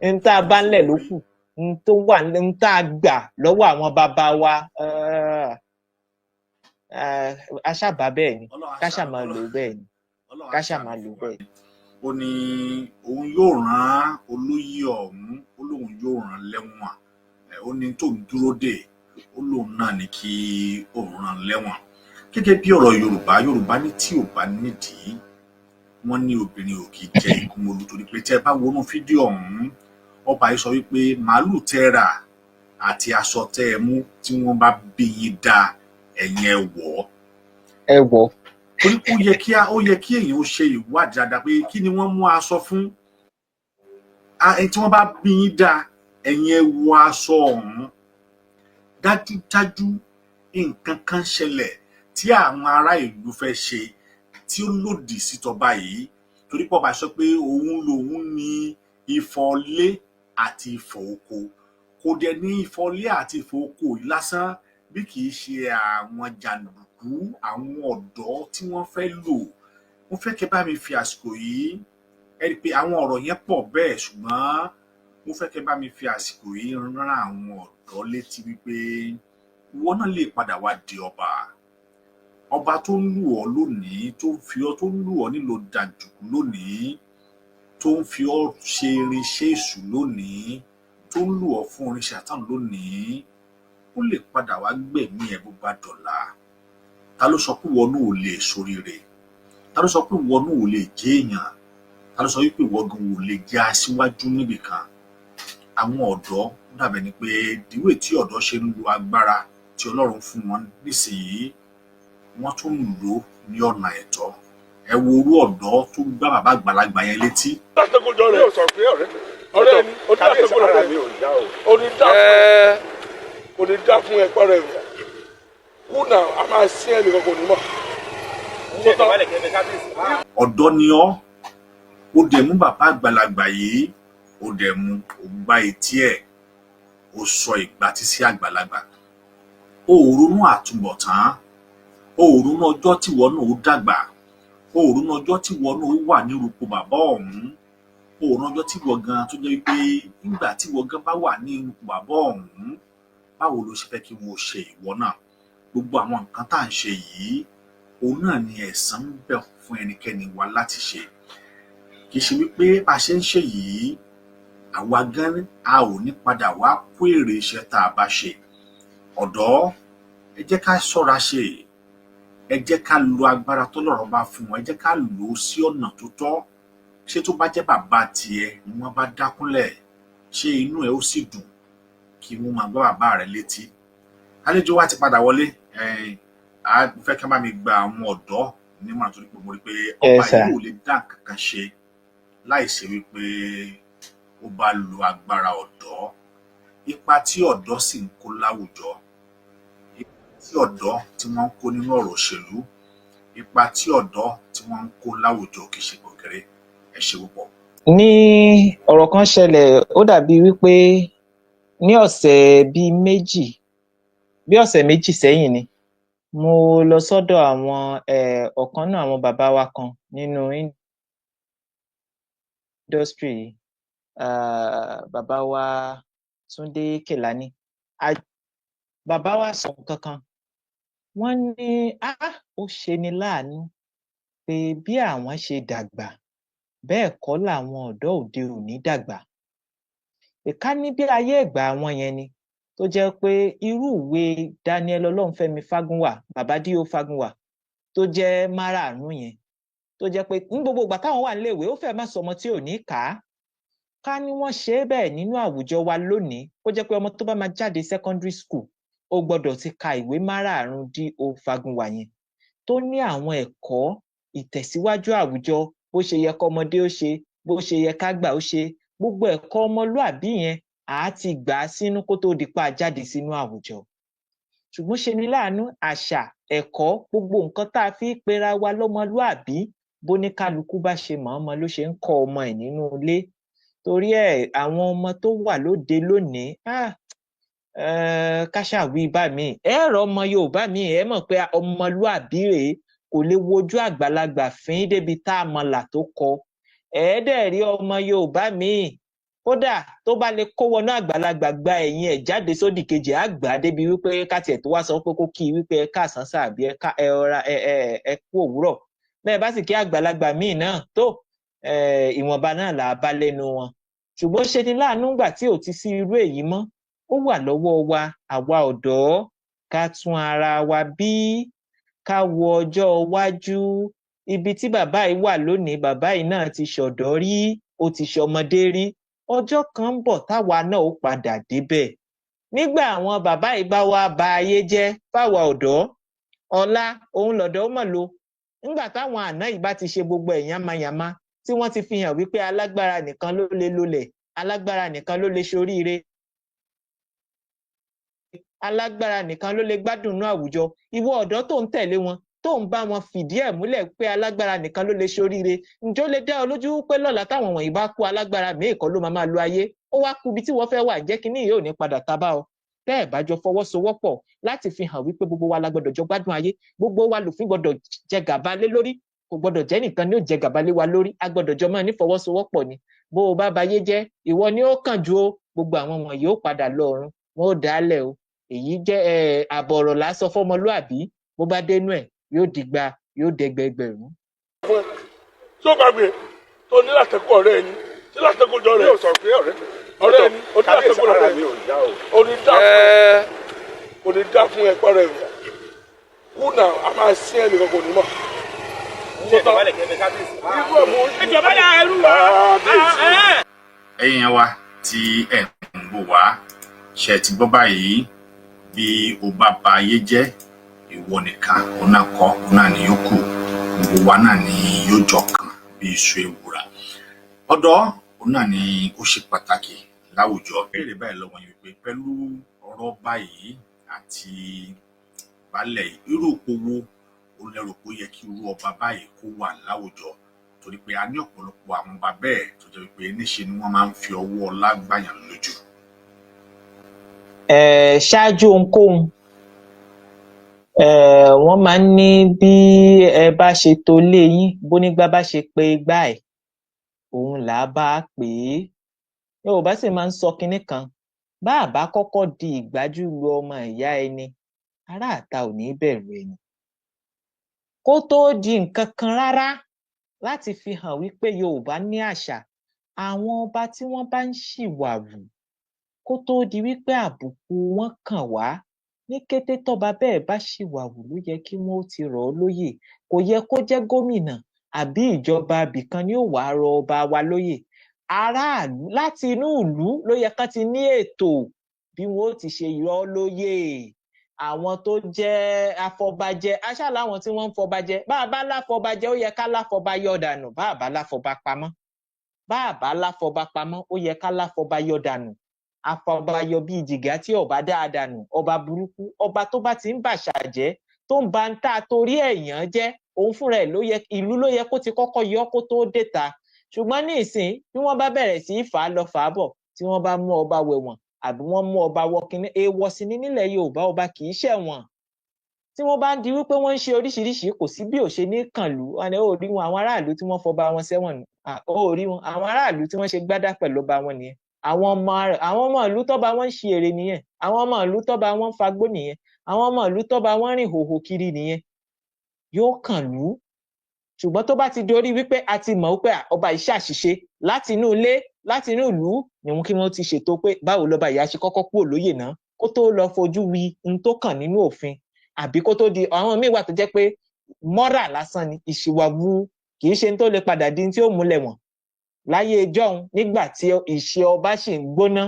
n tá a bá ńlẹ̀ ló kù, n tó wà, n tá a gbà lọ́wọ́ àwọn bàbá wa, a ṣàbá bẹ́ẹ̀ ni. Ọlọ́run á Ká ṣàánú ṣáà máa lò bẹ́ẹ̀ ni. Ọlọ́run á Ká ṣáà ṣàánú máa lò fún wa. bẹ́ẹ̀ ni. Ó ní òun yóò rán olóyè ọ̀hún, ó lóun yóò rán lẹ́wọ̀n. Ó ní tóun dúró dè, ó lóun náà ní kí òun rán lẹ́wọ̀n. Gẹ́gẹ́ bí ọ̀rọ̀ Yorùbá, Yorùbá ní tí ò bá nídìí, wọ́n ní obìnrin ò kì í jẹ́ ikúmọlú, torí pé tẹ́ ẹ bá wọnú fídíò ọ̀hún, ọba yìí sọ wípé màálù tẹ́ ẹ rà àti aṣọ tẹ́ ẹ mú, tí wọ́n bá bí yín dáa, ẹ̀yin ẹ wọ̀ ọ́. Ẹ wọ̀. Torí pé ó yẹ kí èèyàn ó ṣe ìwádìí dáadáa pé kí ni wọ́n mú aṣọ fún. Ẹni tí wọ́n bá bí yín dáa, ẹ̀yin ẹ wọ aṣọ ọ̀hún. Dájúdájú, nǹkan kan ṣẹlẹ̀ tí àwọn ará ìlú fẹ́ ṣe tí ó lòdì sí tọba yìí, torí pé ọba sọ pé òun lòun ní ìfọ̀lé àti ìfọ̀ oko. Kò dẹ̀ ní ìfọ̀lé àti ìfọ̀ oko yìí lásán, bí kì í ṣe àwọn jàǹdùkú, àwọn ọ̀dọ́ tí wọ́n fẹ́ lò. Mo fẹ́ kẹ́ bá mi fi àsìkò yìí, ẹ rí i pé àwọn ọ̀rọ̀ yẹn pọ̀ bẹ́ẹ̀, ṣùgbọ́n mo fẹ́ kẹ́ bá mi fi àsìkò yìí rán àwọn ọ̀dọ́ létí wípé ìwọ náà lè padà wá di ọba. Ọba tó ń lù ọ́ lónìí, tó ń fi ọ́, tó ń lù ọ́ nílò jàǹdùkú lónìí, tó ń fi ọ́ ṣe irinṣẹ́ èṣù lónìí, tó ń lù ọ́ fún irinṣẹ́ àtàn lónìí, ó lè padà wá gbẹ̀mí ẹ̀ bó bá dọ̀la. Ta ló sọ pé ìwọ náà ò lè ṣoríire? Ta ló sọ pé ìwọ náà ò lè jẹ́ èèyàn? Ta ló sọ wípé ìwọ gan ò lè jẹ́ aṣíwájú níbìkan? Àwọn ọ̀dọ́, ó dàbẹ̀ ni pé ìwé tí ọ̀dọ́ ṣe ń lo agbára tí Ọlọ́run fún wọn nísìnyìí, wọ́n tún ń lò ó ní ọ̀nà ẹ̀tọ́. Ẹ wo orú ọ̀dọ́ tó gbá bàbá àgbàlagbà yẹn létí. Látẹ̀kọ̀jọ rẹ̀. Mi ò sọ pé ọ̀rẹ́ mi. Ọ̀rẹ́ ni Kábíyèsí, onídàáfẹ́ ara rẹ̀ mi ò yá o. Onídàáfẹ́ kò ní dá fún ẹ̀pọ̀ rẹ̀ kùnà, a máa sí ẹnìkan kò ní mọ̀. Ọ̀dọ́ ni ọ́, ó dẹ̀ mú bàbá àgbàlagbà yìí, ó dẹ̀ mú, ó gbá etí ẹ̀, ó sọ ìgbà tí sí àgbàlagbà. Ó ò ronú àtúbọ̀tán, ó ò ronú ọjọ́ tíwọ náà ó dàgbà, ó ò ronú ọjọ́ tíwọ náà ó wà nírúpò bàbá ọ̀hún, ó ò ronú ọjọ́ tíwọ gan tó jẹ́ wípé nígbà tíwọ gan bá wà ní irúpò bàbá ọ̀hún, báwo ló ṣe fẹ́ kí wọn ó ṣe ìwọ náà? Gbogbo àwọn nǹkan tá à ń ṣe yìí, òun náà ni ẹ̀san ń bẹ fún ẹnikẹ́ni wa láti ṣe. Kì í ṣe wípé bá a ṣe ń ṣe yìí, àwa gan a ò ní padà wá kó èrè iṣẹ́ tá a bá ṣe. Ọ̀dọ́, ẹ jẹ́ ká ṣọ́ra ṣe, ẹ jẹ́ ká lo agbára tọ́lọ́run bá fún wọn, ẹ jẹ́ ká lò ó sí ọ̀nà tó tọ́. Ṣé tó bá jẹ́ bàbá tiẹ̀ ni wọ́n bá dákúnlẹ̀, ṣé inú ẹ̀ ó sì dùn kí wọ́n máa gbá bàbá rẹ̀ létí? Àlejò wa ti padà wọlé. A fẹ́ kí wọ́n bá mi gba àwọn ọ̀dọ́ nímọ̀ràn, torí pé mo rí i pé ọba Yes, sir. yìí ò lè dá nǹkan kan ṣe láì ṣe wípé ó bá lo agbára ọ̀dọ́. Ipa tí ọ̀dọ́ sì ń kó láwùjọ, ipa tí ọ̀dọ́ tí wọ́n ń kó nínú ọ̀rọ̀ òṣèlú, ipa tí ọ̀dọ́ tí wọ́n ń kó láwùjọ kì í ṣe kékeré. Ẹ ṣe púpọ̀. Ní ọ̀rọ̀ kan ṣẹlẹ̀, ó dàbí wípé ní ọ̀sẹ̀ bíi méjì, bí ọ̀sẹ̀ 2 sẹ́yìn ni mo lọ sọ́dọ̀ àwọn ọ̀kan náà, àwọn bàbá wa kan nínú industry yìí, bàbá wa Túndé Kèlání. Bàbá wa sọ nǹkan kan, wọ́n ní ó ṣe ni láàánú pé bí àwọn ṣe dàgbà bẹ́ẹ̀ kọ́ làwọn ọ̀dọ́ òde òní dàgbà. Ìka ní bí ayé ìgbà àwọn yẹn ni, tó jẹ́ pé irú ìwé Daniel Ọlọ́runfẹ́mi Fágúnwà, bàbá D.O. Fágúnwà, tó jẹ́ márààrún yẹn, tó jẹ́ pé ní gbogbo ìgbà táwọn wà níléèwé, ó fẹ́ẹ̀ má sọmọ tí ò ní kà á. Ká ní wọ́n ṣe é bẹ́ẹ̀ nínú àwùjọ wa lónìí, kó jẹ́ pé ọmọ tó bá máa jáde secondary school, ó gbọ́dọ̀ ti ka ìwé márààrún D.O. Fagunwa yẹn, tó ní àwọn ẹ̀kọ́ ìtẹ̀síwájú àwùjọ, bó ṣe yẹ kọ́mọdé ó ṣe, bó ṣe yẹ kágbà ó ṣe, gbogbo ẹ̀kọ́ ọmọlúàbí yẹn, àá ti gbà á sínú kó tó di pa jáde sínú àwùjọ. Ṣùgbọ́n ṣe ni láàánú, àṣà, ẹ̀kọ́, gbogbo nǹkan tá a fi ń pera wa lọ́mọlúàbí, bóníkálukú bá ṣe mọ̀ ọ́n mọ ló ṣe ń kọ́ ọmọ ẹ̀ nínú ilé. Torí ẹ̀, àwọn ọmọ tó wà lóde lónìí, ká ṣàwí bá mi, ẹ rọ ọmọ Yorùbá mi, ẹ mọ̀ pé ọmọlúàbí rèé, kò lè wojú àgbàlagbà fín débi tá a mọlà tó kọ. Ẹ dẹ̀ rí ọmọ Yorùbá míì, kódà tó bá lè kó wọnú àgbàlagbà, gba ẹ̀yìn ẹ̀ jáde sódì kejì, á gbà á débi wípé ká tiẹ̀ tó wá sọ pé kó kí i wípé ẹ káàsán sáà àbí ẹ ká ẹ ọra ẹ ẹ ẹ kú òwúrọ̀. Bẹ́ẹ̀ bá sì kí àgbàlagbà míì náà tó, ìwọ̀nba náà là á bá lẹ́nu wọn. Ṣùgbọ́n ṣe ni láàánú gbà tí ò ti sí irú èyí mọ́. Ó wà lọ́wọ́ wa, àwa ọ̀dọ́, ká tún ara wa bí, ká wo ọjọ́ iwájú. Ibi tí bàbá yìí wà lónìí, bàbá yìí náà ti ṣọ̀dọ́ rí, ó ti ṣọmọdé rí. Ọjọ́ kan ń bọ̀ táwa náà ó padà débẹ̀. Nígbà àwọn bàbá yìí bá wá ba ayé jẹ́ fáwa ọ̀dọ́, ọ̀la òun lọ̀dọ́ mọ̀ lo. Nígbà táwọn àná yìí bá ti ṣe gbogbo ẹ̀ yánmayànma, tí wọ́n ti fi hàn wípé alágbára nìkan ló lè lolẹ̀, alágbára nìkan ló lè ṣoríire, alágbára nìkan ló lè gbádùn inú àwùjọ, ìwọ ọ̀dọ́ tó ń tẹ̀lé wọn, tó ń bá wọn fìdí ẹ̀ múlẹ̀ pé alágbára nìkan ló lè ṣoríire, ǹjọ́ lè dá ọ lójú pé lọ́la táwọn wọ̀nyí bá kú, alágbára míì kọ́ ló máa máa lo ayé? Ó wá kú ibi tí wọ́n fẹ́ wà jẹ́ kínní yìí ò ní padà tábà ọ. Tẹ́ ẹ̀ bá jọ fọwọ́sowọ́pọ̀ láti fi hàn wípé gbogbo wa la gbọ́dọ̀ jọ gbádùn ayé, gbogbo wa lòfin gbọ́dọ̀ jẹ gàba lé lórí, kò gbọ́dọ̀ jẹ́ nìkan ní ó jẹ gàba lé wa lórí, a gbọ́dọ̀ jọ máa nífọwọ́sowọ́pọ̀ ni. Bó o bá bayé jẹ́, ìwọ ni ó kàn ju o. Gbogbo àwọn wọ̀nyí ó padà lọ ọ̀run, wọn ó dálẹ̀ o. Èyí jẹ́ àbọ̀ ọ̀rọ̀ lásán fọmọlúàbí. Bó bá dénú ẹ̀, yóò dìgbà, yóò dẹgbẹgbẹ̀rún. Tí ó gbàgbé tó ní látẹ̀kọ́ ọ̀rẹ́ ẹni tí látẹ̀kọ́ jọ rẹ̀ yóò sọ pé ọ̀rẹ́ mi. Ọ̀rẹ́ ẹni ó ní Kábíyèsí, látẹ̀kọ́ ara rẹ̀ mi ò yá o. Ò ní dá fún ẹ, kò ní dá fún ẹ pẹ́rẹ́ rẹ̀ kú náà, a máa sí ẹnì kan kò ní mọ̀. Irú ẹ̀ mú. Ẹ dọ̀bálẹ̀ ẹrú wa. Kábíyèsí. Ẹ̀yin wa tí ẹ̀ ń wò wá, ṣe ti gbọ́ báyìí? Bí o bá ba ayé jẹ́, ìwọ nìkan òun náà kọ́, òun náà ni yóò kù, gbogbo wa náà ni yóò jọ kàn bí iṣu ewùrà. Ọ̀dọ́ òun náà ni ó ṣe pàtàkì láwùjọ. Béèrè báyìí lọ́wọ́ yín wípé pẹ̀lú ọ̀rọ̀ báyìí àti baálẹ̀ yìí, irú ipò wo ó lérò pé ó yẹ kí irú ọba báyìí kó wà láwùjọ? Torí pé a ní ọ̀pọ̀lọpọ̀ àwọn ọba bẹ́ẹ̀ tó jẹ́ wípé níṣe ni wọ́n máa ń fi ọwọ́ ọlá gbàyàn lójú. Ṣáájú ohunkóhun, wọ́n máa ń ní bí ẹ bá ṣe to ilé yín, bónígbá bá ṣe pe igbá ẹ̀, òun là á bá pè é. Yorùbá sì máa ń sọ kinní kan: bá a bá kọ́kọ́ di ìgbájú lu ọmọ ìyá ẹni, aráàta ò ní bẹ̀rù ẹni. Kó tóó di nǹkan kan rárá, láti fi hàn wípé Yorùbá ní àṣà, àwọn ọba tí wọ́n bá ń ṣìwàwù, kó tóó di wípé àbùkù wọn kàn wá, ní kété tọ́ba bẹ́ẹ̀ bá ṣìwàwù ló yẹ kí wọ́n ó ti rọ̀ ọ́ lóyè. Kò yẹ kó jẹ́ gómìnà àbí ìjọba ibìkan ni ó wàá rọ ọba wa lóyè. Aráàlú láti inú ìlú ló yẹ kán ti ní ètò bí wọn ó ti ṣe yọ ọ́ lóyè. Àwọn tó jẹ́ afọbajẹ, aṣá láwọn tí wọ́n ń fọbajẹ. Bá a bá láfọbajẹ, ó yẹ ká láfọbayọ dànù. Bá a bá láfọba pamọ́, bá a bá láfọba pamọ́, ó yẹ ká láfọbayọ dànù. Afọbayọ bíi jìgá tí ọba dáa dànù, ọba burúkú, ọba tó bá ti ń bàṣà jẹ́, tó ń ba ń tà torí ẹ̀yàn jẹ́, òun fúnra ẹ̀ ló yẹ, ìlú ló yẹ kó ti kọ́kọ́ yọ kó tó déta. Ṣùgbọ́n ní ìsìn, bí wọ́n bá bẹ̀rẹ̀ sí í fà á lọ fà á bọ̀, tí wọ́n bá mú ọba wẹ̀wọ̀n àbí wọ́n mú ọba wọ kínní, èèwọ̀ sí ni nílẹ̀ Yorùbá, ọba kì í ṣẹ̀wọ̀n. Tí wọ́n bá ń di wípé wọ́n ń ṣe oríṣiríṣi, kò sí bí ò ṣe ní kànlú. Wọn ni ó rí wọn, àwọn aráàlú tí wọ́n fọba wọn sẹ́wọ̀n nù, ó rí wọn, àwọn aráàlú tí wọ́n ṣe gbádà pẹ̀lú ọba wọn nìyẹn. Àwọn ọmọ ìlú tọ́ba wọn ń ṣe èrè nìyẹn. Àwọn ọmọ ìlú tọ́ba wọn ń fagbó nìyẹn. Àwọn ọmọ ìlú tọ́ba wọn ń rìn hòhò kiri nìyẹn. Yóò kàn lú. Ṣùgbọ́n tó bá ti dorí wípé a ti mọ̀ wípé ọba yìí ṣàṣìṣe, láti inú ilé, láti inú ìlú ni wọn kí wọ́n ti ṣètò pé báwo lọba ìyá ṣe kọ́kọ́ kúrò lóyè náà, kó tó lọ fojú wi n tó kàn nínú òfin, àbí kó tó di àwọn míì wà tó jẹ́ pé mọ́rà lásán ni ìṣìwàwù, kì í ṣe n tó lè padà di tí ó múlẹ̀ wọ̀n. Láyé ìjọ́un, nígbà tí ìṣe ọba ṣì ń gbóná,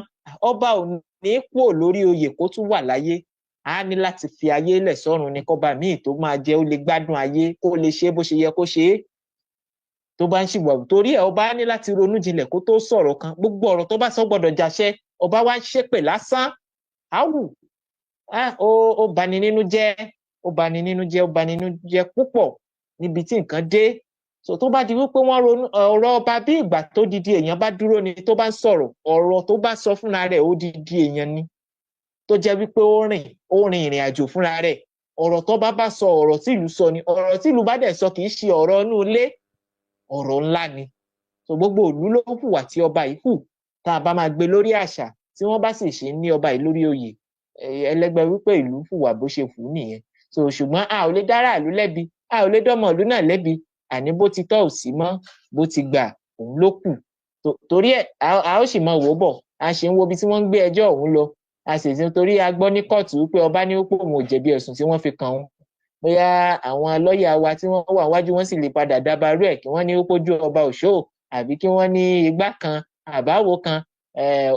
ọba ò ní kúrò lórí oyè kó tún wà láyé. Á ní láti fi ayé lẹ̀ sọ́run ní kọ́ba míì tó máa jẹ́ ó lè gbádùn ayé, kó lè ṣe bó ṣe yẹ kó ṣe é. Tó bá ń ṣìwà, torí ẹ̀, ọba ní láti ronú jinlẹ̀ kó tó sọ̀rọ̀ kan. Gbogbo ọ̀rọ̀ tó bá sọ gbọ́dọ̀ jàṣẹ. Ọba wa ń ṣépè lásán, áwù, ó bani nínú jẹ́, ó bani nínú jẹ́, ó bani nínú jẹ́ púpọ̀ níbi tí nǹkan dé. So tó bá di wípé wọ́n ronú ọ̀rọ̀ ọba, bí ìgbà tó didi èèyàn bá dúró ni, tó bá ń sọ̀rọ̀, ọ̀rọ̀ tó bá sọ fúnra rẹ̀, ó didi èèyàn ni, tó jẹ́ wípé ó rìn ìrìn àjò fúnra rẹ̀. Ọ̀rọ̀ tó bá sọ, ọ̀rọ̀ tí ìlú sọ ni. Ọ̀rọ̀ tí ìlú bá dẹ̀ sọ kì í ṣe ọ̀rọ̀ inú ilé, ọ̀rọ̀ ńlá ni. So gbogbo ìlú ló hùwà tí ọba yìí hù. Tá a bá máa gbé lórí àṣà, tí wọ́n bá sì ṣe ní ọba yìí lórí oyè, ẹlẹgbẹ́ wípé ìlú hùwà bó ṣe hù nìyẹn. So ṣùgbọ́n a ò lè dára ìlú lẹ́bi, a ò lè dọ́mọ ìlú náà lẹ́bi. Àní bó ti tọ́ ò sí mọ́, bó ti gbà òun ló kù. Torí ẹ̀, a ó sì mọ wò ó bọ̀. A ṣe ń wo ibi tí wọ́n ń gbé ẹjọ́ ọ̀hún lọ. A sì ti torí a gbọ́ ní kóòtù wípé ọba ní ó pé òun ò jẹ̀bi ẹ̀sùn tí wọ́n fi kàn òun. Bóyá àwọn lọ́ọ̀yà wa tí wọ́n wà wájú wọn sì lè padà dabarú ẹ̀, kí wọ́n ní ó pójú ọba òṣó, àbí kí wọ́n ní igbá kan àbáwo kan.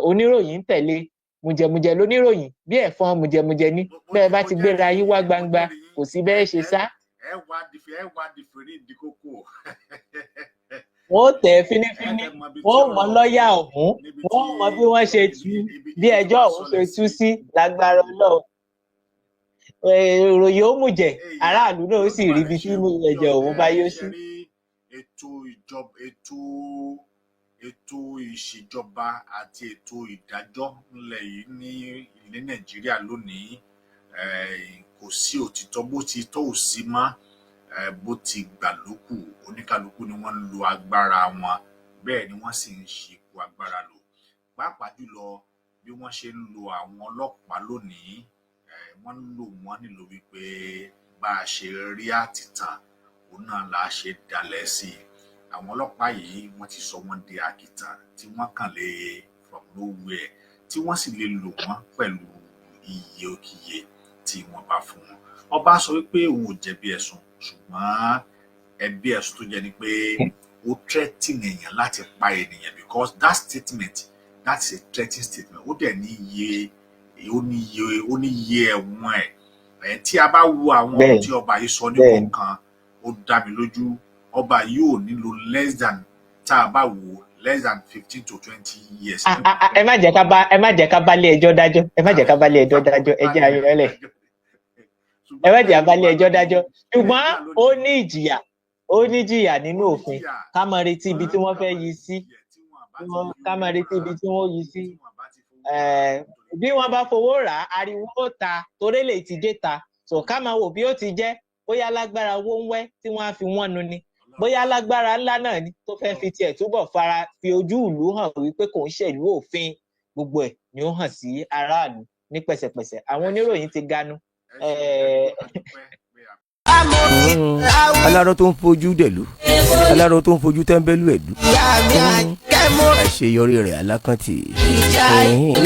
Oníròyìn ń tẹ̀lé mùjẹ̀mùjẹ̀ lóníròyìn bí ẹ̀fọn mùjẹ̀mùjẹ̀ ní. Bẹ́ẹ̀ bá ti gbéra yín wá gbangba, kò sí bẹ́ẹ̀ ṣe sá. Ẹ wá di fèrè ìdí kókó. Wọ́n ó tẹ̀ ẹ́ fínífíní, wọ́n ó mọ lọ́ọ̀yà ọ̀hún, wọ́n ó mọ bí wọ́n ṣe tú, bí ẹjọ́ ọ̀hún ṣe tú sí. Lágbára Ọlọ́run, ìròyìn ó mú jẹ, aráàlú náà ó sì rí ibi tí ẹ̀jẹ̀ òun bá yóò sí. Ètò ìjọba, ètò ìṣèjọba àti ètò ìdájọ́ ńlẹ̀ yìí ní ilẹ̀ Nàìjíríà lónìí, kò sí òtítọ́. Bó ti tọ́ ò sí mọ́, bó ti gbà ló kù. Oníkálukú ni wọ́n ń lo agbára wọn, bẹ́ẹ̀ ni wọ́n sì ń ṣe ipò agbára lò, pàápàá jùlọ bí wọ́n ṣe ń lo àwọn ọlọ́pàá lónìí. Wọ́n ń lò wọ́n nílò wípé bá a ṣe rí àtìtàn, òun náà là á ṣe dalẹ̀ sí i. Àwọn ọlọ́pàá yìí, wọ́n ti sọ wọ́n di àkìtàn tí wọ́n kàn lè from nowhere, tí wọ́n sì lè lò wọ́n pẹ̀lú iye òkìyè tí wọ́n bá fún wọn. Ọba sọ wípé òun ò jẹ̀bi ẹ̀sùn, ṣùgbọ́n ẹ̀bi ẹ̀sùn tó jẹ́ ni pé ó threaten èèyàn láti pa ènìyàn, because that statement, that's a threatening statement. Ó dẹ̀ ní iye ẹ̀wọ̀n ẹ̀. Ẹ̀ tí a bá wo àwọn ọ̀rọ̀ tí ọba yìí sọ ní kọ̀ọ̀kan, ó dá mi lójú, ọba yìí ò nílò less than, tá a bá wò, less than 15 to 20 years. Ẹ má jẹ́ ká bá ilé ẹjọ́ dájọ́, ẹ má jẹ́ ká bá ilé ẹjọ́ dájọ́. Ẹ jẹ́ ayọ̀lẹ̀, ẹ má jẹ́ bá ilé ẹjọ́ dájọ́. Ṣùgbọ́n ó ní ìjìyà, ó ní ìjìyà nínú òfin. Ká máa retí ibi tí wọ́n fẹ́ yí sí, ká máa retí ibi tí wọ́n yí sí. Bí wọ́n bá fowó rà á, ariwo ó ta, torí lè ti dé ta. So ká máa wò bí ó ti jẹ́. Bóyá lágbára owó ń wẹ́ tí wọ́n á fi wọ́n nu ni, bóyá lágbára ńlá náà ni tó fẹ́ fi tiẹ̀ túbọ̀ fara fi ojú ìlú hàn wípé kò ń ṣèlú òfin. Gbogbo ẹ̀ ni ó hàn sí aráàlú ní pẹ̀sẹ̀pẹ̀sẹ̀. Àwọn oníròyìn ti ganu. Aláró tó ń fojú dẹ̀lú, aláró tó ń fojú tẹ́ńbẹ́lú ẹ̀dú, àṣeyọrí rẹ̀ alákàntì.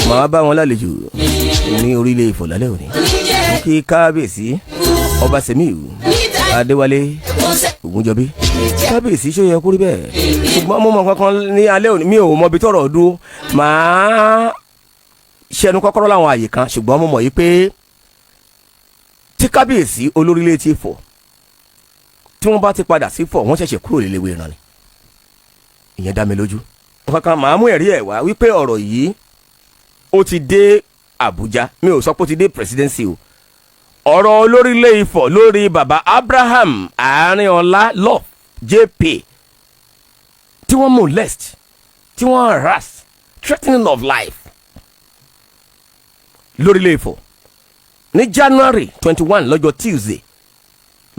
Màá bá wọn lálejò ní orílẹ̀ Ifọ̀ lálẹ́ òní. Mo kí kábíyèsí, Ọba Sẹ̀míù Adéwálé Ògúnjọbí. Kábíyèsí, ṣó yẹ kó rí bẹ́ẹ̀? Ṣùgbọ́n mo mọ kankan ní alẹ́ òní, mi ò mọ ibi tọ́rọ̀ dúró. Màá ṣẹnu kọ́kọ́rọ́ láwọn àyè kan, ṣùgbọ́n mo mọ̀ yìí pé tí kábíyèsí olórílẹ̀ ti fọ̀, tí wọ́n bá ti padà sí fọ̀, wọ́n ṣẹ̀ṣẹ̀ kúrò léléwé ìran ni. Ìyẹn dá mi lójú. Kankan màá mú ẹ̀rí ẹ̀ wá wípé ọ̀rọ̀ yìí ó ti dé Àbújá. Mi ò sọ pé ó ti dé presidency o. Ọ̀rọ̀ olórílẹ̀ Ifọ̀ lórí baba Abraham Àárínọlá Love JP tí wọ́n molest, tí wọ́n harass, threatening of life lórílẹ̀ Ifọ̀ ní January 21, lọ́jọ́ Tuesday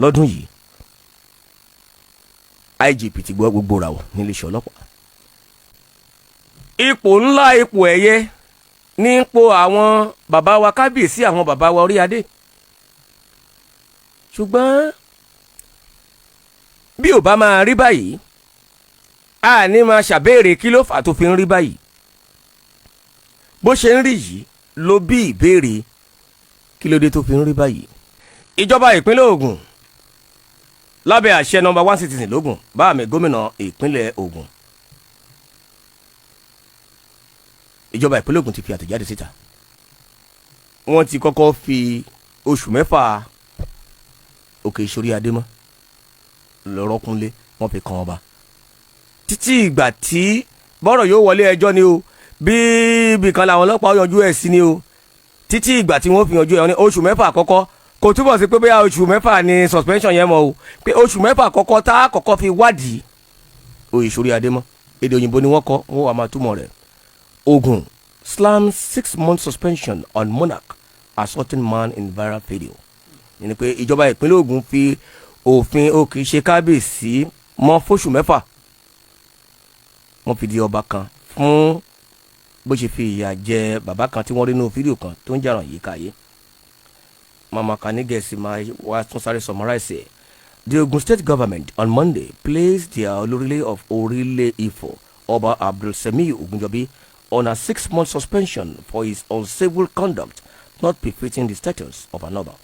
lọ́dún yìí, IGP ti gbọ́ gbogbo ra wọ̀ níléeṣẹ́ ọlọ́pàá. Ipò ńlá, ipò ẹ̀yẹ ní ipò àwọn bàbá wa kábíyèsí, àwọn bàbá wa orí adé. Ṣùgbọ́n bí ò bá máa rí báyìí, a ní máa ṣàbéèrè kí ló fà tó fi ń rí báyìí. Bó ṣe ń rí yìí ló bí ìbéèrè kí ló dé tó fi ń rí báyìí. Ìjọba ìpínlẹ̀ Ògùn lábẹ́ àṣẹ number one citizen lógùn, bá mi gómìnà ìpínlẹ̀ Ògùn. Ìjọba ìpínlẹ̀ Ògùn ti fi àtẹ̀jáde síta. Wọ́n ti kọ́kọ́ fi oṣù 6 òkè ìsorí adé mọ́ lọ́rọ́kúnlé, wọ́n fi kan ọba títí ìgbà tí bọ́rọ̀ yóò wọlé ẹjọ́ ni o, bí ibìkan làwọn ọlọ́pàá yanjú ẹ̀ sí ni o, títí ìgbà tí wọ́n fi yanjú ẹ̀ ní oṣù 6 àkọ́kọ́. Kò túbọ̀ sí pé bóyá oṣù 6 ni suspension yẹn mọ́ o, pé oṣù 6 àkọ́kọ́ tá a kọ́kọ́ fi wádìí oyè ìsorí adé mọ́. Èdè òyìnbó ni wọ́n kọ, wọ́n wà máa túmọ̀ rẹ̀. Ogun slams 6-month suspension on monarch assaulting man in viral video. Ní pé ìjọba ìpínlẹ̀ Ògùn fi òfin ó kì í ṣe kábíyèsí mọ́ fóṣù 6. Wọ́n fi di ọba kan fún bó ṣe fi ìyà jẹ bàbá kan tí wọ́n rí nínú fídíò kan tó ń jàràn yìí káyé. Mama kani Gẹ̀ẹ́sì máa wá tún sáré summarize ẹ̀. The Ogun State government on Monday placed their Olorile of Orile Ifo, Oba Abdul Semiu Ogunjobi, on a 6-month suspension for his uncivil conduct not befitting the status of an Oba.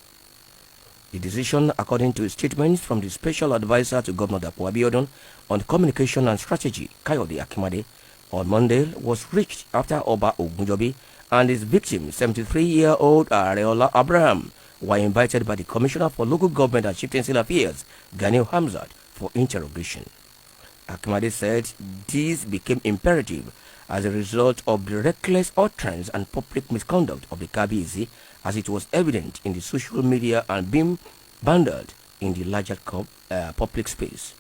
The decision, according to a statement from the special advisor to Governor Dapo Abiodun on communication and strategy, Kayode Akinmade, on Monday, was reached after Oba Ogunjobi and his victim, 73-year-old Areola Abraham, were invited by the Commissioner for Local Government and Chieftaincy Affairs, Ganiu Hamzat, for interrogation. Akinmade said this became imperative as a result of the reckless utterance and public misconduct of the Kabiyesi, as it was evident in the social media and being bandied in the larger public space.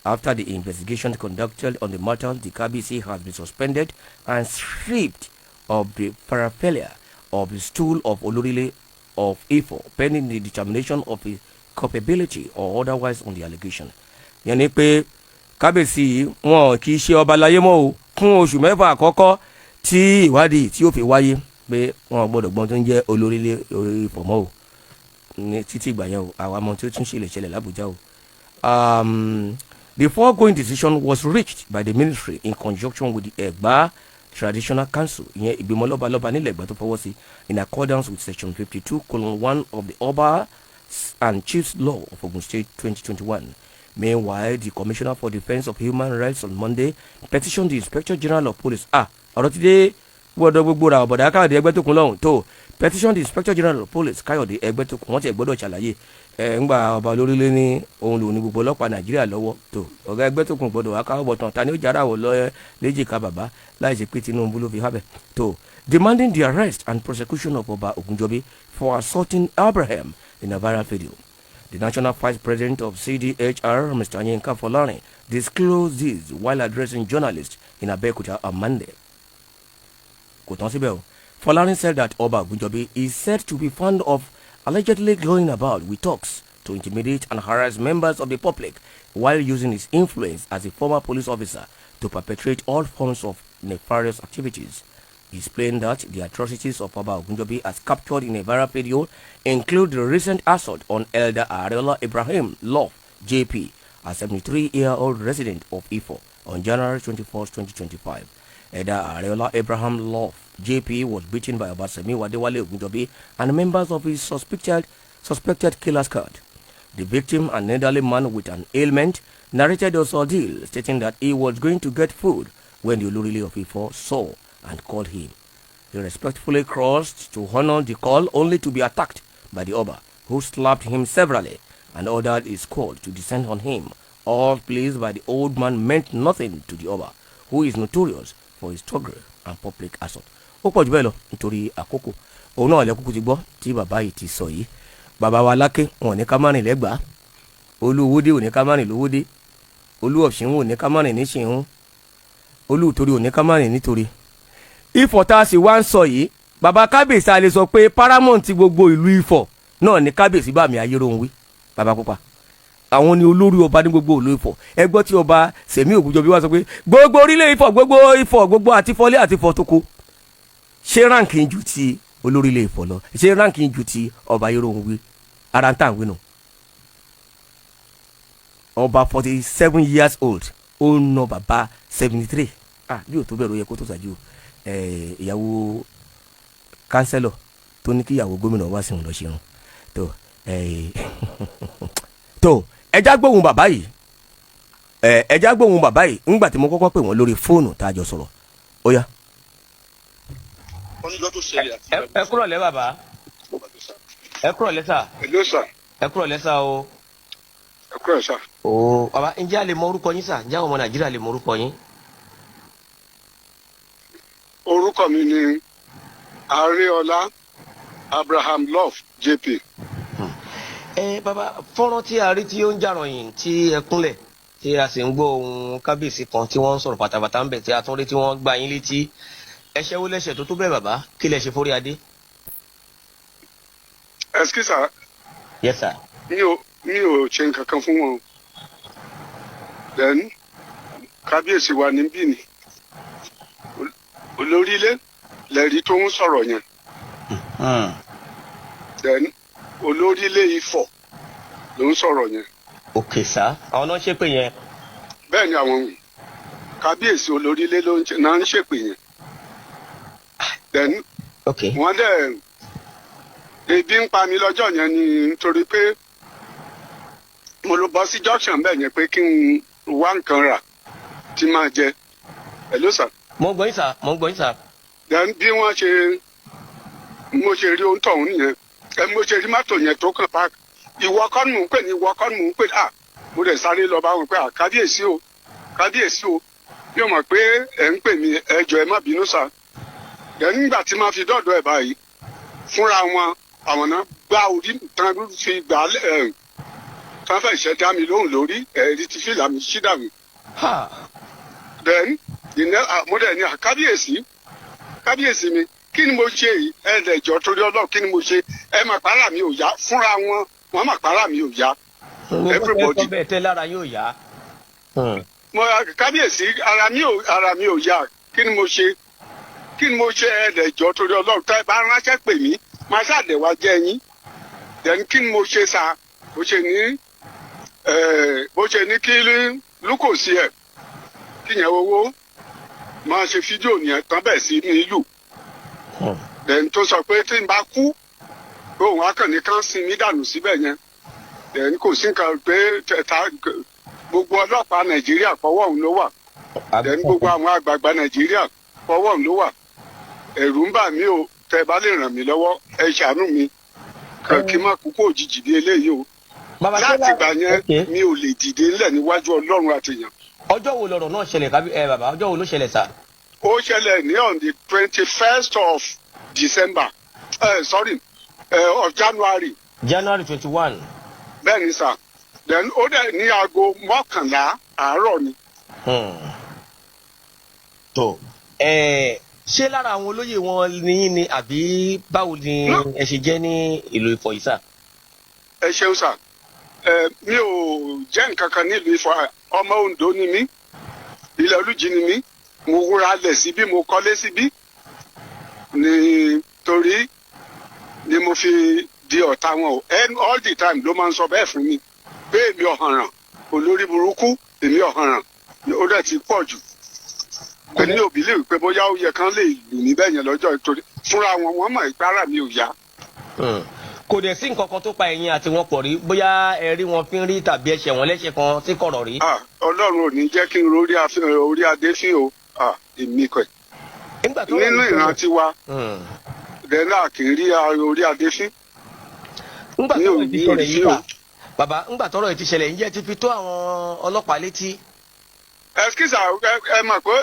After the investigation conducted on the matter, the Kabiyesi has been suspended and stripped of the paraphernalia of the stool of Olorile of Ifo, pending the determination of his culpability or otherwise on the allegation. Yẹn ni pé kábíyèsí yìí, wọn kì í ṣe ọba láyé mọ́ o fún oṣù 6 àkọ́kọ́ tí ìwádìí tí ó fi wáyé, pé wọn ò gbọ́dọ̀ gbọ́n tó ń jẹ́ olórílẹ̀ orí Ifọ̀ mọ́ o ní títí ìgbà yẹn o. Àwa mọ tí ó tún ṣe lè ṣẹlẹ̀ l'Ábùjá o. The foregoing decision was reached by the ministry in conjunction with the Egba Traditional Council, ìyẹn ìgbìmọ̀ lọ́balọ́ba nílẹ̀ Ẹ̀gbá tó fọwọ́ sí, in accordance with section 52:1 of the Oba and Chiefs Law of Ogun State 2021. Meanwhile, the Commissioner for Defence of Human Rights on Monday petitioned the Inspector General of Police. Ah, ọ̀rọ̀ ti dé gbọ́dọ̀ gbogbo ra ọ̀bọ̀dá Káyọ̀dé Ẹgbẹ́tókun lọ́hùn tó petition the Inspector General of Police, Káyọ̀dé Ẹgbẹ́tókun. Wọ́n ti gbọ́dọ̀ ṣàlàyé ẹ̀ ńgbà ọba lórílẹ̀ ní òun lòun ní gbogbo ọlọ́pàá Nàìjíríà lọ́wọ́ tó. Ọ̀gá Ẹgbẹ́tókun gbọ́dọ̀ wá káwọ́ bọ̀tàn. Ta ni ó jára wọ̀ lọ́ léjìká bàbá láì ṣe pé Tinubu ló fi hábẹ̀ tó, demanding the arrest and prosecution of Oba Ogunjobi for assaulting Abraham in a viral video. The National Vice President of CDHR, Mr. Yinka Folarin, disclosed this while addressing journalists in Abeokuta on Monday. Kò tán síbẹ̀ o. Folarin said that Oba Ogunjobi is said to be fond of allegedly going about with thugs to intimidate and harass members of the public while using his influence as a former police officer to perpetrate all forms of nefarious activities. He explained that the atrocities of Oba Ogunjobi as captured in a viral video include the recent assault on Elder Areola Ibrahim Love JP, a 73-year-old resident of Ifo, on January 24, 2025. Elder Areola Abraham Love JP was beaten by Oba Semiu Adewale Ogunjobi and members of his suspected killer squad. The victim, an elderly man with an ailment, narrated the ordeal, stating that he was going to get food when the Olorile of Ifo saw and called him. He respectfully crossed to honor the call, only to be attacked by the Oba, who slapped him severally and ordered his squad to descend on him. All pleas by the old man meant nothing to the Oba, who is notorious for his thuggery and public assault. Ó pọ̀ jù bẹ́ẹ̀ lọ nítorí àkókò. Òun náà lẹ́kúkú ti gbọ́ tí bàbá yìí ti sọ yìí. Bàbá wa Láké, wọn ò ní ká má rìn lẹ́gbàá. Olúwódé ò ní ká má rìn lówódé. Olú ọ̀ṣìnwó ò ní ká má rìn ní ṣìnún. Olú ìtorí ò ní ká má rìn nítorí. Ifọ̀ tá a sì wá ń sọ yìí, bàbá kábíyèsí, a lè sọ pé paramount ti gbogbo ìlú Ifọ̀ náà ní kábíyèsí bàmí Ayéróhùnwí, bàbá pupa. Àwọn ni olórí ọba ní gbogbo ìlú Ifọ̀. Ẹ gbọ́ tí ọba Sẹ̀mí Ògúnjọbí wá sọ pé gbogbo orílẹ̀ Ifọ̀, gbogbo Ifọ̀, gbogbo àti fọlé àti fọ̀ tóko, ṣé rank ju ti olórí ilé Ifọ̀ lọ? Ṣé rank ju ti ọba Ayéróhùnwí? Ara ń tà ń wí nù. Ọba 47 years old, ó ń nà bàbá 73. Ah, bí ò tó bẹ̀rù, ó yẹ kó tó ṣáájú ìyàwó kánsẹ́lọ̀ tó ní kí ìyàwó gómìnà wá sí òun lọ ṣerun tó tó. Ẹja gbóhùn bàbá yìí, ẹja gbóhùn bàbá yìí ńgbà tí mo kọ́kọ́ pè wọ́n lórí fóònù tá a jọ sọ̀rọ̀. Ó yá. Oníjọ́ tó ṣẹlẹ̀ àti Ẹ kúrọ̀ lẹ́ bàbá, ẹ kúrọ̀ lẹ́ sà. Hello sir. Ẹ kúrọ̀ lẹ́ sà o. Ẹ kúrò sir. O bàbá, ǹjẹ́ a lè mọ orúkọ yín sà? Ǹjẹ́ àwọn ọmọ Nàìjíríà lè mọ orúkọ yín? Orúkọ mi ni Areola Abraham Love JP. Ẹ bàbá, fọ́nrán tí a rí tí ó ń jàròyìn tí ẹ kúnlẹ̀, tí a sì ń gbọ́ ohùn kábíyèsí kan tí wọ́n ń sọ̀rọ̀ pátápátá ń bẹ̀, tí a tún rí tí wọ́n gbá yín létí, ẹ̀ṣẹ̀ wo lẹ́ṣẹ̀ tó tó bẹ́ẹ̀ bàbá? Kí lẹ ṣe fórí adé? Excuse sir. Yes sir. Mi ò ṣe nǹkan kan fún wọn. Then kábíyèsí wa níbí ni olórílé lẹ́rí tó ń sọ̀rọ̀ yẹn. Then olórílé Ifọ̀ ló ń sọ̀rọ̀ yẹn. Ok sir, àwọn náà ṣépè yẹn? Bẹ́ẹ̀ ni, àwọn kábíyèsí olórílé ló ń ṣe náà ń ṣèpè yẹn. Then wọ́n dẹ̀ ebi ń pa mi lọ́jọ́ yẹn ni, nítorí pé mo lọ bọ́ sí junction bẹ́ẹ̀ yẹn pé kí n wá nǹkan rà tí máa jẹ. Hello sir. Mo ń gbọ́ yín sà, mo ń gbọ́ yín sà. Then bí wọ́n ṣe mo ṣe rí ohun tọ̀hún nìyẹn, ẹ mo ṣe rí mọ́tò yẹn tó kàn park, ìwọ kọ́ ni mò ń pè ní, ìwọ kọ́ ni mò ń pè. À, mo dẹ̀ sáré lọ bá wọn pé, à, kábíyèsí o, kábíyèsí o, mi ò mọ̀ pé ẹ̀ ń pè mí, ẹ jọ̀ọ́, ẹ má bínú sà. Then nígbà tí máa fi dọ́dọ̀ ẹ̀ báyìí, fúnra wọn àwọn náà gbá orí tán, fi gbà á ẹ̀ tán, fẹ́ ṣẹ́ dá mi lóhùn lórí ẹ̀rí tí fìlà mi ṣí dànù. Then mo dẹ̀ ní, kábíyèsí, kábíyèsí mi, kí ni mo ṣe yìí? Ẹ lẹ̀ jọ, torí Ọlọ́run, kí ni mo ṣe? Ẹ mà pàrà mi ò yá. Fúnra wọn, wọn mà pàrà mi ò yá. Everybody bẹ́ẹ̀ tẹ́ lára yóò yá. Mo kábíyèsí, ara mi ò yá, kí ni mo ṣe? Kí ni mo ṣe? Ẹ lẹ̀ jọ, torí Ọlọ́run, tẹ́ ẹ bá ránṣẹ́ pè mí, máa ṣàdẹ̀ wá jẹ́ yín. Then kí ni mo ṣe sa? Bó ṣe ní kí lúkòsí ẹ̀ kí yẹn owó máa ṣe fídíò yẹn tán bẹ́ẹ̀ sí ní ìlú. Then tó sọ pé tí n bá kú pé òun á kàn ní kán sin mí dànù síbẹ̀ yẹn. Then kò sí nǹkan pé ta gbogbo ọlọ́pàá Nàìjíríà fọwọ́ òun ló wà. Then gbogbo àwọn àgbààgbà Nàìjíríà fọwọ́ òun ló wà. Ẹ̀rù ń bà mí o. Tẹ́ ẹ bá lè ràn mí lọ́wọ́, ẹ ṣàánú mi kí n má kú kó òjijì bí eléyìí o. Láti ìgbà yẹn, mi ò lè dìde ńlẹ̀ níwájú Ọlọ́run àtìyàn. Ọjọ́ wo lọ̀rọ̀ náà ṣẹlẹ̀, kábí ẹ bàbá? Ọjọ́ wo ló ṣẹlẹ̀ sà? Ó ṣẹlẹ̀ ní on the 21st of December, sorry, of January. January 21. Bẹ́ẹ̀ ni sà. Then ó dẹ̀ ní aago 11 àárọ̀ ni. Tó ẹ, ṣé lára àwọn olóyè wọn ní ni, àbí báwo ni ẹ ṣe jẹ́ ní ìlú Ifọ̀ yìí sà? Ẹ ṣeun sà. Ẹ mi ò jẹ́ nǹkan kan nílùú Ifọ̀. Ọmọ Oǹdó ni mí, ilẹ̀ Olújì ni mí. Mo wúra lẹ̀ síbí, mo kọ́lé síbí, nítorí ni mo fi di ọ̀tá wọn o. And all the time ló máa ń sọ bẹ́ẹ̀ fún mi pé èmi ọ̀hànràn, olórí burúkú, èmi ọ̀hànràn. Ó dẹ̀ ti pọ̀ jù. Èmi ò bí lè pé bóyá ó yẹ kán lè lù mí bẹ́ẹ̀ yẹn lọ́jọ́, ìtorí fúnra wọn, wọ́n mọ̀ ìpara mi ò yá. Kò dẹ̀ sí nǹkan kan tó pa ẹ̀yin àti wọn pọ̀ rí, bóyá ẹ rí wọn fín rí tàbí ẹ ṣẹ̀ wọ́n lẹ́ṣẹ̀ kan sí kọ̀rọ̀ rí? Ah, Ọlọ́run ò ní jẹ́ kí n rórí orí adé fín o. Ah, èmi kọ̀ Nígbà tó nínú ìran tiwa dẹ́nà kì í rí orí adé fín. Ńgbà Mi ò tọ́rọ̀ ti ní ṣẹlẹ̀ orí yìí fín o. bá bàbá, ńgbà tọ́rọ̀ yìí ti ṣẹlẹ̀, ǹjẹ́ ti fi tó àwọn ọlọ́pàá létí? Excuse, ẹ mọ̀ pé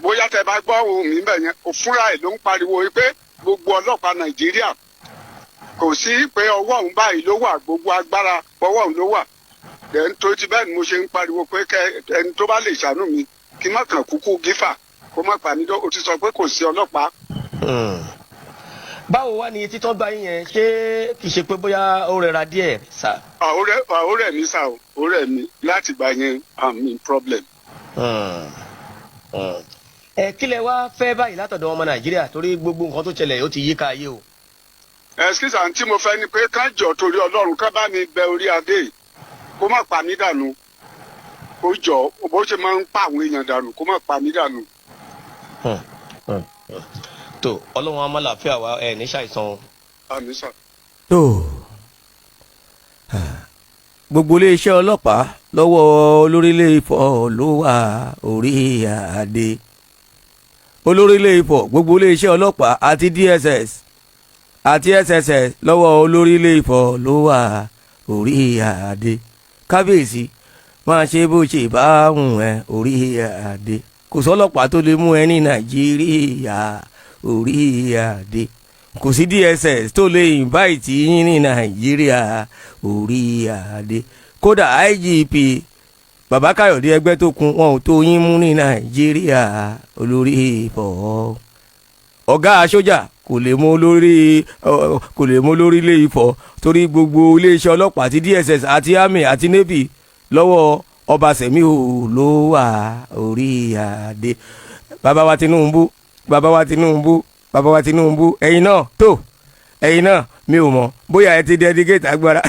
bóyá tẹ bá gbọ́ ohùn mi bẹ̀ yẹn, fúnra ẹ̀ ló ń pariwo pé gbogbo ọlọ́pàá Nàìjíríà, kò sí pé ọwọ́ òun báyìí ló wà, gbogbo agbára ọwọ́ òun ló wà. Then tó ti bẹ́ẹ̀ ni mo ṣe ń pariwo pé kẹ ẹni tó bá lè ṣàánú mi, kí má kàn kúkú gífà, kó má pa mí. Ó ti sọ pé kò sí ọlọ́pàá. Báwo wá ni etí tán gba yín yẹn? Ṣé kìí ṣe pé bóyá ó rẹra díẹ̀ sà? Ó rẹ̀ mí sá o, ó rẹ̀ mí. Láti gbà yẹn, I'm in problem. Ẹ kí lẹ wá fẹ́ báyìí látọ̀dọ̀ ọmọ Nàìjíríà, torí gbogbo nǹkan tó ṣẹlẹ̀ ó ti yí ká ayé o? Excuse, àǹtí, mo fẹ́ ni pé ká jọ, torí Ọlọ́run, ká bá mi bẹ orí adé yìí kó má pa mí dànù. Kó jọ, bó ṣe máa ń pa àwọn èèyàn dànù, kó má pa mí dànù. Tó, Ọlọ́run á máa làáfíà wa, ẹ ní ṣàìsàn o. Àmín sà. Tó gbogbo iléeṣẹ́ ọlọ́pàá, lọ́wọ́ olórílẹ̀ Ifọ̀ ló wà, orí adé. Olórí ilé Ifọ̀, gbogbo iléeṣẹ́ ọlọ́pàá àti DSS àti SSS, lọ́wọ́ olórí ilé Ifọ̀ ló wà. Orí adé, kábíyèsí, máa ṣe bó ṣe bá wùn ẹ́. Orí adé, kò sọ́lọ́pàá tó lè mú ẹ ní Nàìjíríà. Orí adé, kò sí DSS tó lè invite yín ní Nàìjíríà. Orí adé, kódà IGP Bàbá Káyọ̀dé Ẹgbẹ́tókun, wọn ò tó yín mú ní Nàìjíríà. Olórí Ifọ̀, ọ̀gá sójà kò lè mú olórí, kò lè mú olórí ilé Ifọ̀, torí gbogbo iléeṣẹ́ ọlọ́pàá àti DSS àti army àti navy, lọ́wọ́ ọba Sẹ̀míù ló wà. Orí adé, bàbá wa Tinubu, bàbá wa Tinubu, bàbá wa Tinubu, ẹ̀yin náà tó, ẹ̀yin náà, mi ò mọ̀ bóyá ẹ ti delegate agbára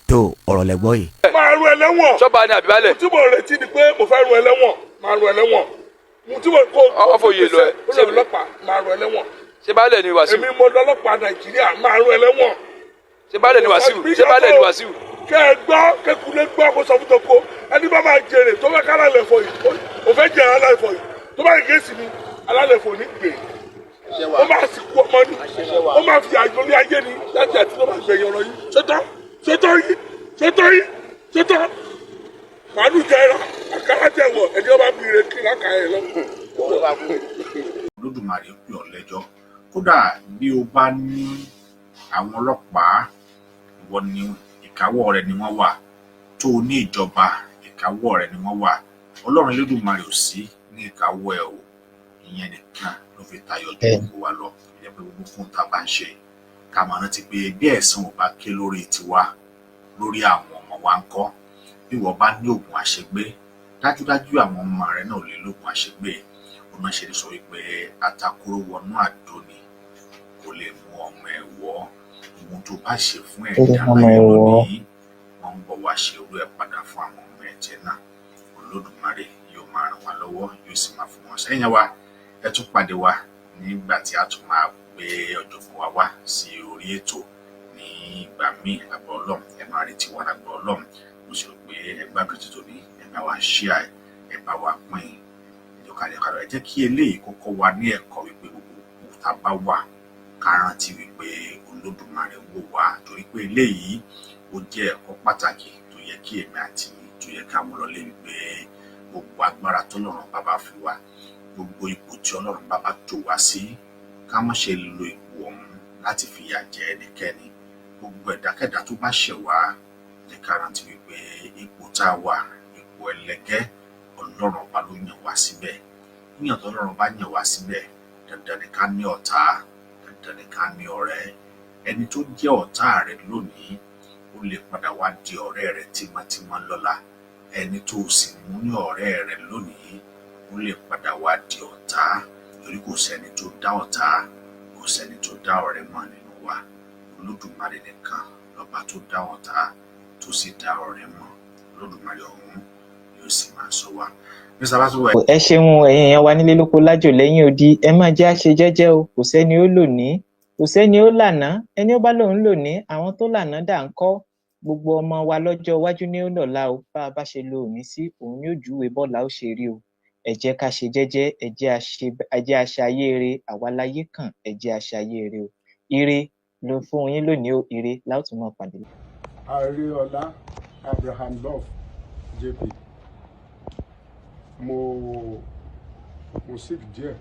tó. Ọ̀rọ̀ lẹ́gbọ́ yìí. Máa rún ẹlẹ́wọ̀n. Sọba ni àbíbálẹ̀. Tí mo retí ni pé mo fẹ́ rún ẹlẹ́wọ̀n, máa rún ẹlẹ́wọ̀n. Mo tí mo kó. Ọ fòye lọ ẹ. Ó lọ ọlọ́pàá, máa rún ẹlẹ́wọ̀n. Ṣé baálẹ̀ ni Wàsíù? Èmi mo lọ́lọ́pàá Nàìjíríà, máa rún ẹlẹ́wọ̀n. Ṣé baálẹ̀ ni Wàsíù? Ṣé baálẹ̀ ni Wàsíù? Kẹ́ ẹ gbọ́, kékulé gbọ́, kó sọ fún toko, ẹni bá máa jèrè tó fẹ́ ká alálẹ̀ fọ yìí, ó fẹ́ jèrè alálẹ̀ fọ yìí, tó bá yẹ kéésì mi, alálẹ̀ fọ ní gbè, ó máa sì kú ọmọ ni, ó máa fi àjò ní ayé ni láti àti tó máa gbẹ̀yìn ọ̀rọ̀ yìí. Ṣètò ṣètò yìí, ṣètò yìí, ṣètò màálù jẹrà, àkàrà jẹwọ, ẹni ọba bí ire kí lákà ẹ lọ. Olódùmarè pè ọ́ lẹ́jọ́. Kódà bí o bá ní àwọn ọlọ́pàá, ìwọ ni ìkáwọ́ rẹ ni wọ́n wà. Tó o ní ìjọba, ìkáwọ́ rẹ ni wọ́n wà. Ọlọ́run Elédùmarè ò sí ní ìkáwọ́ ẹ o. Ìyẹn nìkan ló fi tayọ ju gbogbo wa lọ. Ìyẹn pé gbogbo fún tá a bá ń ṣe, ká máa rántí pé bí ẹ̀san ò bá ké lórí tiwa, lórí àwọn ọmọ wa ń kọ́? Bí wọ́n bá ní oògùn àṣegbé, dájúdájú àwọn ọmọ rẹ náà ò lè lóògùn àṣegbé. Ọ̀nà ṣe lè sọ wípé atakóró wọnú àdó ni kò lè mú ọmọ ẹ̀ wọ́. Ohun tó bá ṣe fún ẹ̀dá ọmọ láyé ẹ̀ wọ́. lónìí, wọ́n ń bọ̀ wá ṣe irú ẹ̀ padà fún àwọn ọmọ ẹ̀jẹ̀ náà. Olódùmarè yóò máa ràn wá lọ́wọ́, yóò sì máa fún wọn sẹ́yìn wa. Ẹ tún pàdé wa nígbà tí a tún máa gbé ọ̀jọ̀gbọ́n wa wá sí orí ètò ní ìgbà míì lágbọ́ Ọlọ́run. Ẹ máa retí wa lágbọ́ Ọlọ́run. Mo sì rò pé ẹ gbádùn títò ní. Ẹ bá wa share, ẹ bá wa pín ìjọkadì. Ẹ jẹ́ kí eléyìí kọ́kọ́ wa ní ẹ̀kọ́ wípé gbogbo òkú tá a bá wà, ká rántí wípé Olódùmarè wò wá, torí pé eléyìí ó jẹ́ ẹ̀kọ́ pàtàkì tó yẹ kí èmi àti tó yẹ ká mú lọlé, wípé gbogbo agbára tọ́lọ́run bá bá fi wá, gbogbo ipò tí Ọlọ́run bá bá tò wá sí, ká má ṣe lo ipò ọ̀hún láti fìyà jẹ ẹnikẹ́ni. Gbogbo ẹ̀dákẹ́dá tó bá ṣẹ̀ wá, jẹ́ ká rántí wípé ipò tá a wà, ipò ẹlẹgẹ́, Ọlọ́run ọba ló yàn wá síbẹ̀. Yíyàn tọ́lọ́run bá yàn wá síbẹ̀, dandan ni ká ní ọ̀tá, dandan ni ká ní ọ̀rẹ́. Ẹni tó jẹ́ ọ̀tá rẹ lónìí, ó lè padà wá di ọ̀rẹ́ rẹ tímọ́tímọ́ lọ́la. Ẹni tó o sì mú ní ọ̀rẹ́ rẹ lónìí, ó lè padà wá di ọ̀tá, torí kò sẹ́ni tó dá ọ̀tá, kò sẹ́ni tó dá ọ̀rẹ́ mọ̀ nínú wa. Olódùmarè nìkan lọ́ba tó dá ọ̀tá, tó sì dá ọ̀rẹ́ mọ̀. Olódùmarè ọ̀hún yóò sì máa sọ wá. Mr. Basuwe. Ẹ ṣeun, ẹ̀yin èèyàn wa nílé lóko lájò lẹ́yìn odi. Ẹ máa jẹ́ àṣe jẹ́jẹ́ o. Kò sẹ́ni ó lò ní, kò sẹ́ni ó lànà. Ẹni ó bá lòun lò ní, àwọn tó lànà dà ń kọ́? Gbogbo ọmọ wa lọ́jọ́ iwájú ní ó lọ́la o. Bá a bá ṣe lo òní sí, òun yóò júwe bọ́la ó ṣe rí o. Ẹ jẹ́ ká ṣe jẹ́jẹ́, ẹ jẹ́ a ṣayé re. Àwa láyé kàn, ẹ jẹ́ a ṣayé re o. Ire ló fún yín lónìí o. Ire la ó tún máa pàdé. Ariola Abraham Love JP. Mo sick díẹ̀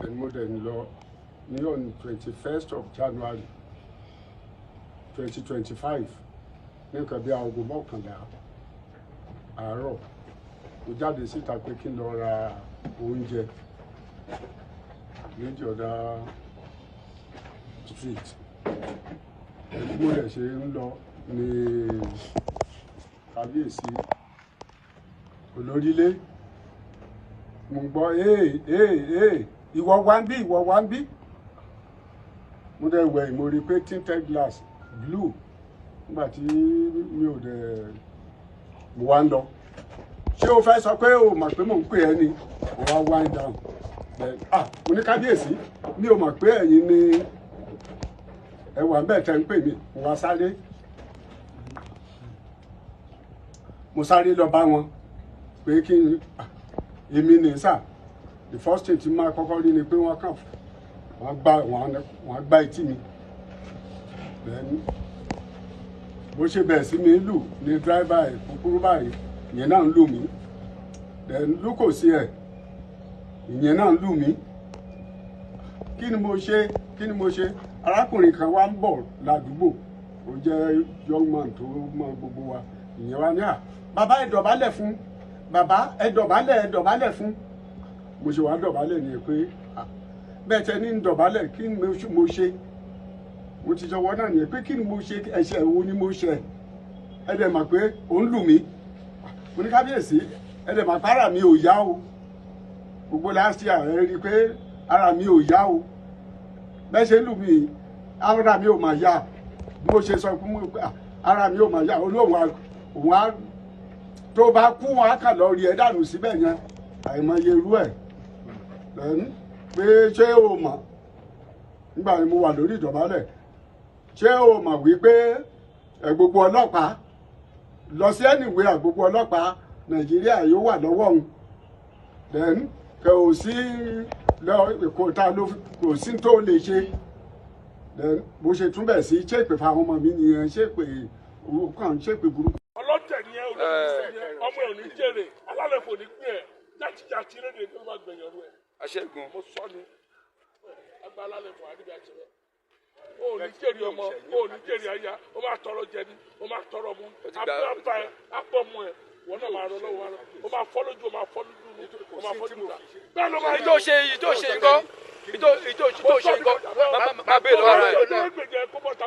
and mo dẹ̀ ń lọ ní on 21st of January 2025, ní nǹkan bí aago 11 àárọ̀. Mo jáde síta pé kí n lọ ra oúnjẹ ní the other street. Ẹni mo dẹ̀ ṣe ń lọ ní kábíyèsí olórílé, mo gbọ́, "Ee, ee, ee, ìwọ wá ń bí, ìwọ wá ń bí." Mo dẹ̀ wẹ̀, mo rí i pé tinted glass blue. Nígbà tí mi ò dẹ̀, mo wá ń lọ. Ṣé o fẹ́ sọ pé o mọ̀ pé mò ń pè ẹ́ ni? Mo wá wind down. Then, ah, mo ní, "Kábíyèsí, mi ò mọ̀ pé ẹ̀yin ni ẹ wà ń bẹ̀ tẹ́ ń pè mí." Mo wá sáré, mo sáré lọ bá wọn pé kí n, ah, Èmi ní sà, the first thing tí máa kọ́kọ́ rí ni pé wọ́n kàn wọ́n gbá etí mi. Then bó ṣe bẹ̀rẹ̀ sí mi lù ní driver ẹ̀ kúkúrú báyìí, ìyẹn náà ń lù mí. Then lúkòsí ẹ̀, ìyẹn náà ń lù mí. Kí ni mo ṣe? Kí ni mo ṣe? Arákùnrin kan wá ń bọ̀ ládùúgbò, ó jẹ́ young man tó mọ gbogbo wa. Ìyẹn wá ní, "À, bàbá, ẹ dọ̀bálẹ̀ fún bàbá, ẹ dọ̀bálẹ̀, ẹ dọ̀bálẹ̀ fún." Mo ṣe wá dọ̀bálẹ̀ ni pé, "Ah, bẹ́ẹ̀ tẹ ní ń dọ̀bálẹ̀, kí ni mo ṣe?" Mo ti sọwọ́ náà nìyẹn pé kí ni mo ṣe? Ẹ̀ṣẹ̀ wo ni mo ṣe? Ẹ dẹ̀ mọ̀ pé ò ń lù mí. Mo ní, "Kábíyèsí, ẹ dẹ̀ mọ̀ pé ara mi ò yá o. Gbogbo last year, ẹ rí i pé ara mi ò yá o. Bẹ́ẹ̀ ṣe lù mí, ara mi ò mà yá." Bí mo ṣe sọ fún mi pé, "Ah, ara mi ò mà yá." Olóhùn òun á tó bá kú, wọn á kàn lọ rí ẹ dànù síbẹ̀ yẹn. Àìmọye irú ẹ̀ lẹ́nu pé, ṣé o mọ̀ nígbà tí mo wà lórí ìdọ̀bálẹ̀, ṣé o mọ̀ wípé ẹ gbogbo ọlọ́pàá lọ sí anywhere, gbogbo ọlọ́pàá Nàìjíríà yóò wà lọ́wọ́ òun? Then kò sí lọ kò ta ló kò sí tó lè ṣe. Then bó ṣe tún bẹ̀ sí ṣèpè fáwọn ọmọ mi nìyẹn, ṣèpè kàn ṣèpè burúkú. Ọlọ́tẹ̀ ni ẹ, olóòtú ni ẹ, ọmọ ẹ ò ní jèrè, alálẹ̀ fò ní pín ẹ, játijàti rédè tó máa gbẹ̀yìn ọdún ẹ. Aṣẹ́gun. Mo sọ ni agbá alálẹ̀ fò àdìbí àṣẹ. O ò ní jèrè ọmọ, o ò ní jèrè aya, o máa tọrọ jẹ ni, o máa tọrọ mu. Ó ti gbà- Abẹ́ ẹ abọ́ mu ẹ, wọn náà máa rọ lọ́wọ́ wa, o máa fọ́ lójú, o máa fọ́ lójú, o máa fọ́ lójú ta bẹ́ẹ̀ ló máa. Ìtò ṣe, ìtò ṣe ńkọ́? Ìtò ṣe ńkọ́? Má bèèrè lọ́wọ́ rẹ̀.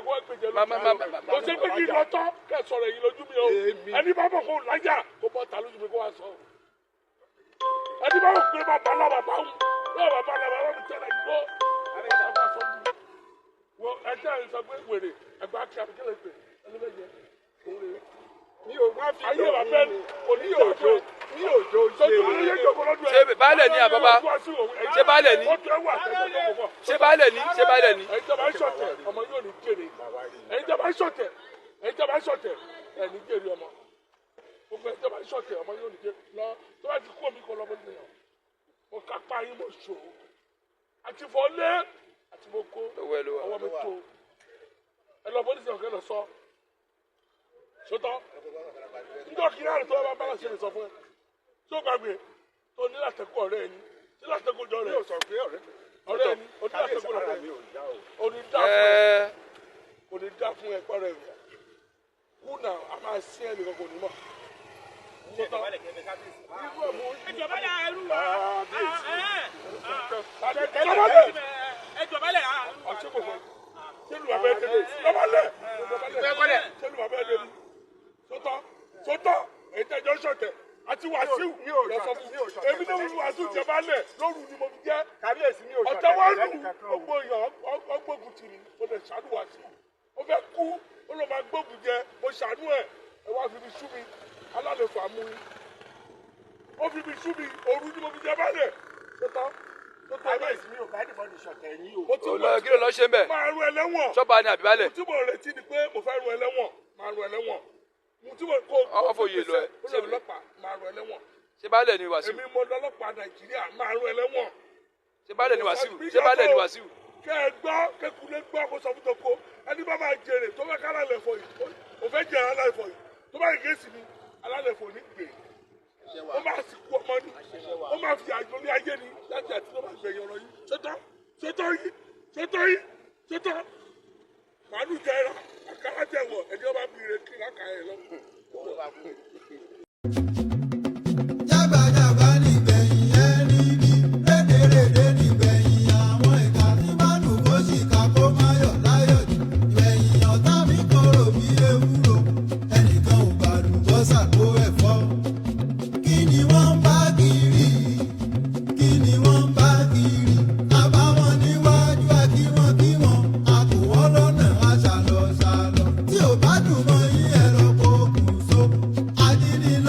Kò sí pé kí n lọ tán kẹ́ sọ̀rọ̀ èyí lójú mi o. Ẹni bá bọ̀ kó lájà, kó bọ́ ta lójú mi kó wá sọ. Ẹni bá bọ̀ pé bàbá náà bàbá ń náà bàbá náà bàbá mi tẹ̀lé gbó. Wọ ẹjẹ ẹ sọ pé wèrè ẹgbẹ́ akí àbíkẹ́lẹ̀ pé ẹni bẹ́ẹ̀ jẹ òun rè é. Mi ò wá fi Ayé bàbá ẹ kò ní ìjà fún ẹ. Mi ò jó ṣe. Sojú ló yẹ jókòó lọ́dún ẹ. Ṣé baálẹ̀ ni àbábá? Ṣé baálẹ̀ ni? Ó tún ẹ wà tẹ́lẹ̀ tó kọ̀. Ṣé baálẹ̀ ni? Ṣé baálẹ̀ ni? Ẹ̀yin tó bá ń ṣọ̀tẹ̀, ọmọ yóò ní jèrè. Ẹ̀yin tó bá ń ṣọ̀tẹ̀, ẹ̀yin tó bá ń ṣọ̀tẹ̀, ẹ̀ ní jèrè ọmọ. Gbogbo ẹ̀yin tó bá ń ṣọ̀tẹ̀, ọmọ yóò ní jèrè. Lọ tó bá ti kú omi kọ lọ́mọ nìyẹn. Mo kápá yín, mo ṣò àti fọ́ lé àti mo kó. Lọ́wọ́ ẹ ló wà. Ọwọ́ mi tó. Ẹ lọ pólísì ọ̀kẹ́ lọ sọ sọtọ́ níjọ́ kí náà tó bá bá ṣe lè sọ fún ẹ tí ó gbàgbé tó ní látẹ̀kù ọ̀rẹ́ ẹni tí látẹ̀kù jọ rẹ̀ Mi ò sọ pé ọ̀rẹ́ mi. Ọ̀rẹ́ ẹni ó ní Kábíyèsí, látẹ̀kù ara ọ̀rẹ́ mi ò yá o. ò ní dá fún ẹ. Ẹ Kò ní dá fún ẹ pẹ́rẹ́ rẹ̀ kú náà, a máa sí ẹnì kan kò ní mọ̀. Sọtọ́. Ẹjọbalẹ̀ ẹrú wa. Dọ̀bálẹ̀. Ẹjọbalẹ̀. Ọ̀ṣẹ́ kò fẹ́ ṣé lu abẹ́ débi. Dọ̀bálẹ̀, ṣé lu abẹ́ débi. Sọtọ́, sọtọ́, èyí tẹ́jọ́ ṣọ̀tẹ̀ àti Wàsíù Mi ò lọ sọ ṣọ̀tẹ̀, fún mi ò ṣọ̀tẹ̀. èmi ní Wàsíù jẹbalẹ̀ lóru ni mo fi jẹ́. Kábíyèsí, mi ò ṣọ̀tẹ̀ Ọ̀tẹ̀ wá lù pẹ̀lú ẹnìkankan o. Gbogbo èèyàn ọgbógun tì mí, mo lè ṣàánú Wàsíù. Ó fẹ́ kú, ó lọ máa gbógun jẹ, mo ṣàánú ẹ̀. Ẹ wá fi mi sú mi, alálẹ̀ fà mú yín. Ó fi mi sú mi, òru ni mo fi jẹ balẹ̀. Sọtọ́, sọtọ́. Kábíyèsí, mi ò bá anybody ṣọ̀tẹ̀ yín o. Mo ti Ó lọ, kí ló lọ ṣe ń bẹ̀? Máa rú ẹlẹ́wọ̀n. Ṣọ́ba ni àbí baálẹ̀? Tí mo retí ni pé mo fẹ́ rú ẹlẹ́wọ̀n, máa rú ẹlẹ́wọ̀n. Mo tí mo kó Ọ fòye lọ ẹ. Ó lọ ọlọ́pàá, máa rú ẹlẹ́wọ̀n. Ṣé baálẹ̀ ni Wàsíù? Èmi mo lọ́lọ́pàá Nàìjíríà, máa rú ẹlẹ́wọ̀n. Ṣé baálẹ̀ ni Wàsíù? Ṣé baálẹ̀ ni Wàsíù? Kẹ́ ẹ gbọ́, kẹ́kulé gbọ́, kó sọ fún toko. Ẹni bá máa jèrè tó fẹ́ ká alálẹ̀ fọ yìí, ó fẹ́ jèrè alálẹ̀ fọ yìí, tó bá yẹ kéésì mi, alálẹ̀ fọ ní gbè. Ó máa sì kú ọmọ ni, ó máa fi àjò ní ayé ni láti àti tó máa gbẹ̀yìn ọ̀rọ̀ yìí. Ṣètọ́, ṣètọ́ yìí, ṣètọ́ yìí, ṣètọ́. Màálù jẹ ẹran, àkàrà jẹ wọ̀, ẹni ọba bí ire kí láka ẹ lọ. Jágbajàgba nígbẹ̀yìn ẹni bí rédèrèdè, nígbẹ̀yìn àwọn ìka tí mánú kó ṣìkà kó má yọ̀ láyọ̀ jù. Ìgbẹ̀yìn ọ̀tá mi korò bí ewúro, ẹnìkan ò gbàlùbọ́sà kó ẹ̀fọ́. Kí ni wọ́n ń bá kiri? Kí ni wọ́n ń bá kiri? Àbáwọn níwájú akíwọ́n kí wọ́n àkùwọ́ lọ́nà aṣàlọ̀ ṣàlọ̀. Tí ò bá dùn mọ́ yín, ẹ̀rọ kò kù so. Ajínigbé.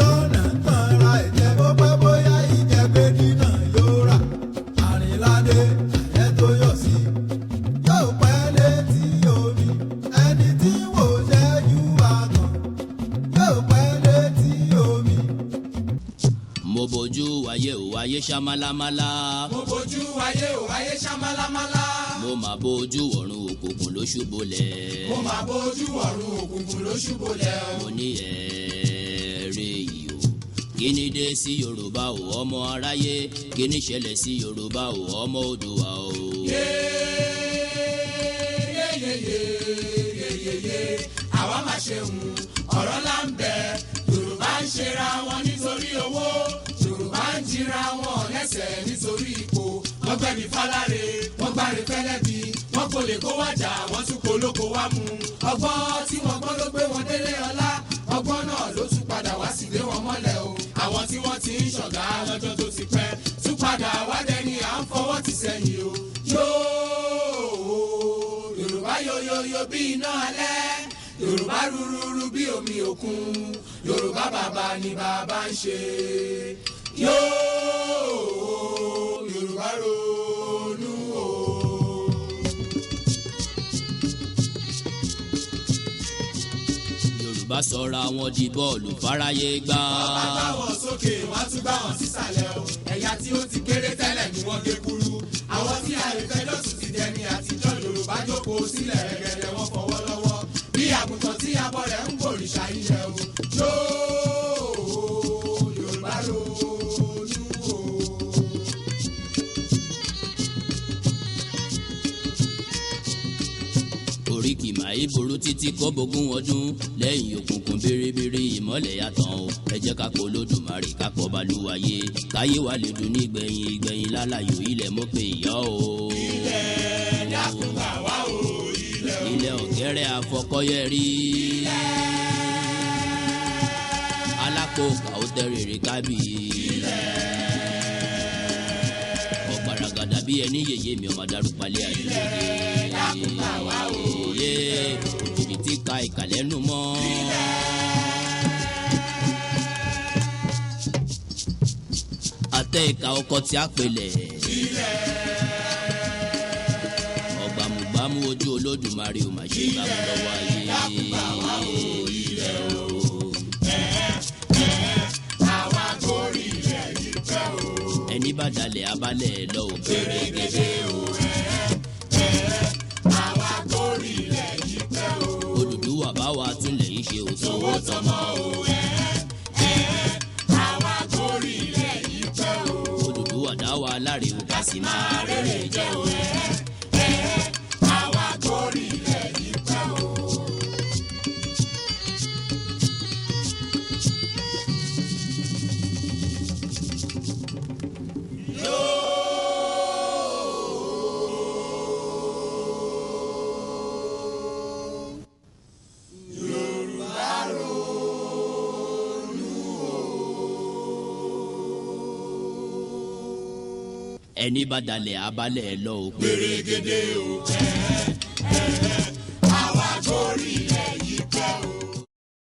ayé ṣá málámálá. Mo bójú ayé o, ayé ṣá málámálá. Mo mà bójú ọ̀run òkùnkùn ló ṣubúlẹ̀. Mo mà bójú ọ̀run òkùnkùn ló ṣubúlẹ̀ o. Mo ní ẹ̀ẹ́rẹ́ yìí o, kí ni dé sí Yorùbá o ọmọ aráyé, kí ni ṣẹlẹ̀ sí Yorùbá o ọmọ Oòduà o. Yeyeyeyeyeye àwa máa ṣe hùn ọ̀rọ̀ là ń bẹ. Yorùbá ń ṣera wọn nítorí owó, Yorùbá ń jira wọn lẹ́sẹ̀ nítorí ipò. Wọ́n gbẹ̀bí fáláre, wọ́n gbáre fẹ́lẹ́bí, wọ́n kò lè kó wájà, wọ́n tún kó lóko wá mú. Ọgbọ́n tí wọ́n gbọ́n ló gbé wọn délé ọlá, ọgbọ́n náà ló tún padà wá sí lé wọn mọ́lẹ̀ o. Àwọn tí wọ́n ti ń ṣọ̀gá lọ́jọ́ tó ti pẹ́ tún padà wá dẹni à ń fọwọ́ ti sẹ́yìn o. Yóò Yorùbá yoyoyo bí iná alẹ́, Yorùbá rúrúrú bí omi òkun, Yorùbá bàbá ni bàbá ń ṣe. Yóò Yorùbá ronú o. Yorùbá sọra wọn di bọ́ọ̀lù fáráyé gbá. Wọ́n bá gbá wọn sókè, wọ́n tún gbá wọn sísàlẹ̀ o. Ẹ̀yà tí ó ti kéré tẹ́lẹ̀ ni wọ́n gé kúrú. Àwọn tí àìfẹ́dọ̀sùn ti dẹni àtijọ́. Yorùbá jókòó sílẹ̀ rẹ̀gẹ̀dẹ̀, wọ́n fọwọ́ lọ́wọ́ bí àgùntàn tí abọ́ rẹ̀ ń gbòrìṣà ilẹ̀ o. Yóò Yorùbá ronú o. Oríkì màí burú títí kó bógún ọdún lẹ́yìn òkùnkùn bèrèbèrè ìmọ́lẹ̀ yàtọ̀ o. Ẹ jẹ́ ká kó Olódùmarè ká pọ̀ balùwàyè káyé wa lè dùn ní ìgbẹ̀yìn ìgbẹ̀yìn lálàyò ilẹ̀ mọ́ pé ìyá o. Ilẹ̀ dákun gbà wá o, ilẹ̀ o. Ilẹ̀ ọ̀gẹ́rẹ́ àfọkọ́yẹrí. Ilẹ̀. Alákòókà ó tẹ́rẹ̀ẹ́rẹ́ kábì. Ilẹ̀. Ọ̀gbaragada bí ẹni yèyé mi ọmọ darúpalẹ̀ àdúgbò. Ilẹ̀ dákun gbà wá o, ilẹ̀. Òjijì tí ka ìkàlẹ́nu mọ́. Ilẹ̀. Àtẹ ìka ọkọ tí a pèlẹ̀. Ilẹ̀. Ọ̀gbàmùgbàmù ojú Olódùmarè ò mà ṣe gbàmù lọ́wọ́ ayé. Ilẹ̀ dákun gbà wá o, ilẹ̀ o. Àwa gorí ilẹ̀ yìí pẹ́ o. Ẹni bá dalẹ̀ abalẹ̀ lọ ò Pèrègèdè o. Àwa gorí ilẹ̀ yìí pẹ́ o. Odùduwà bá wa túnlẹ̀ yìí ṣe o. Tòwó tọmọ o. Àwa gorí ilẹ̀ yìí pẹ́ o. Odùduwà dá wa láre o ká sì máa rere jẹ́ o. Àwa gorí ilẹ̀ yìí pẹ́ o. Yorùbá ronú o. Ẹni bá dalẹ̀ abalẹ̀ lọ ò Pèrègèdè o.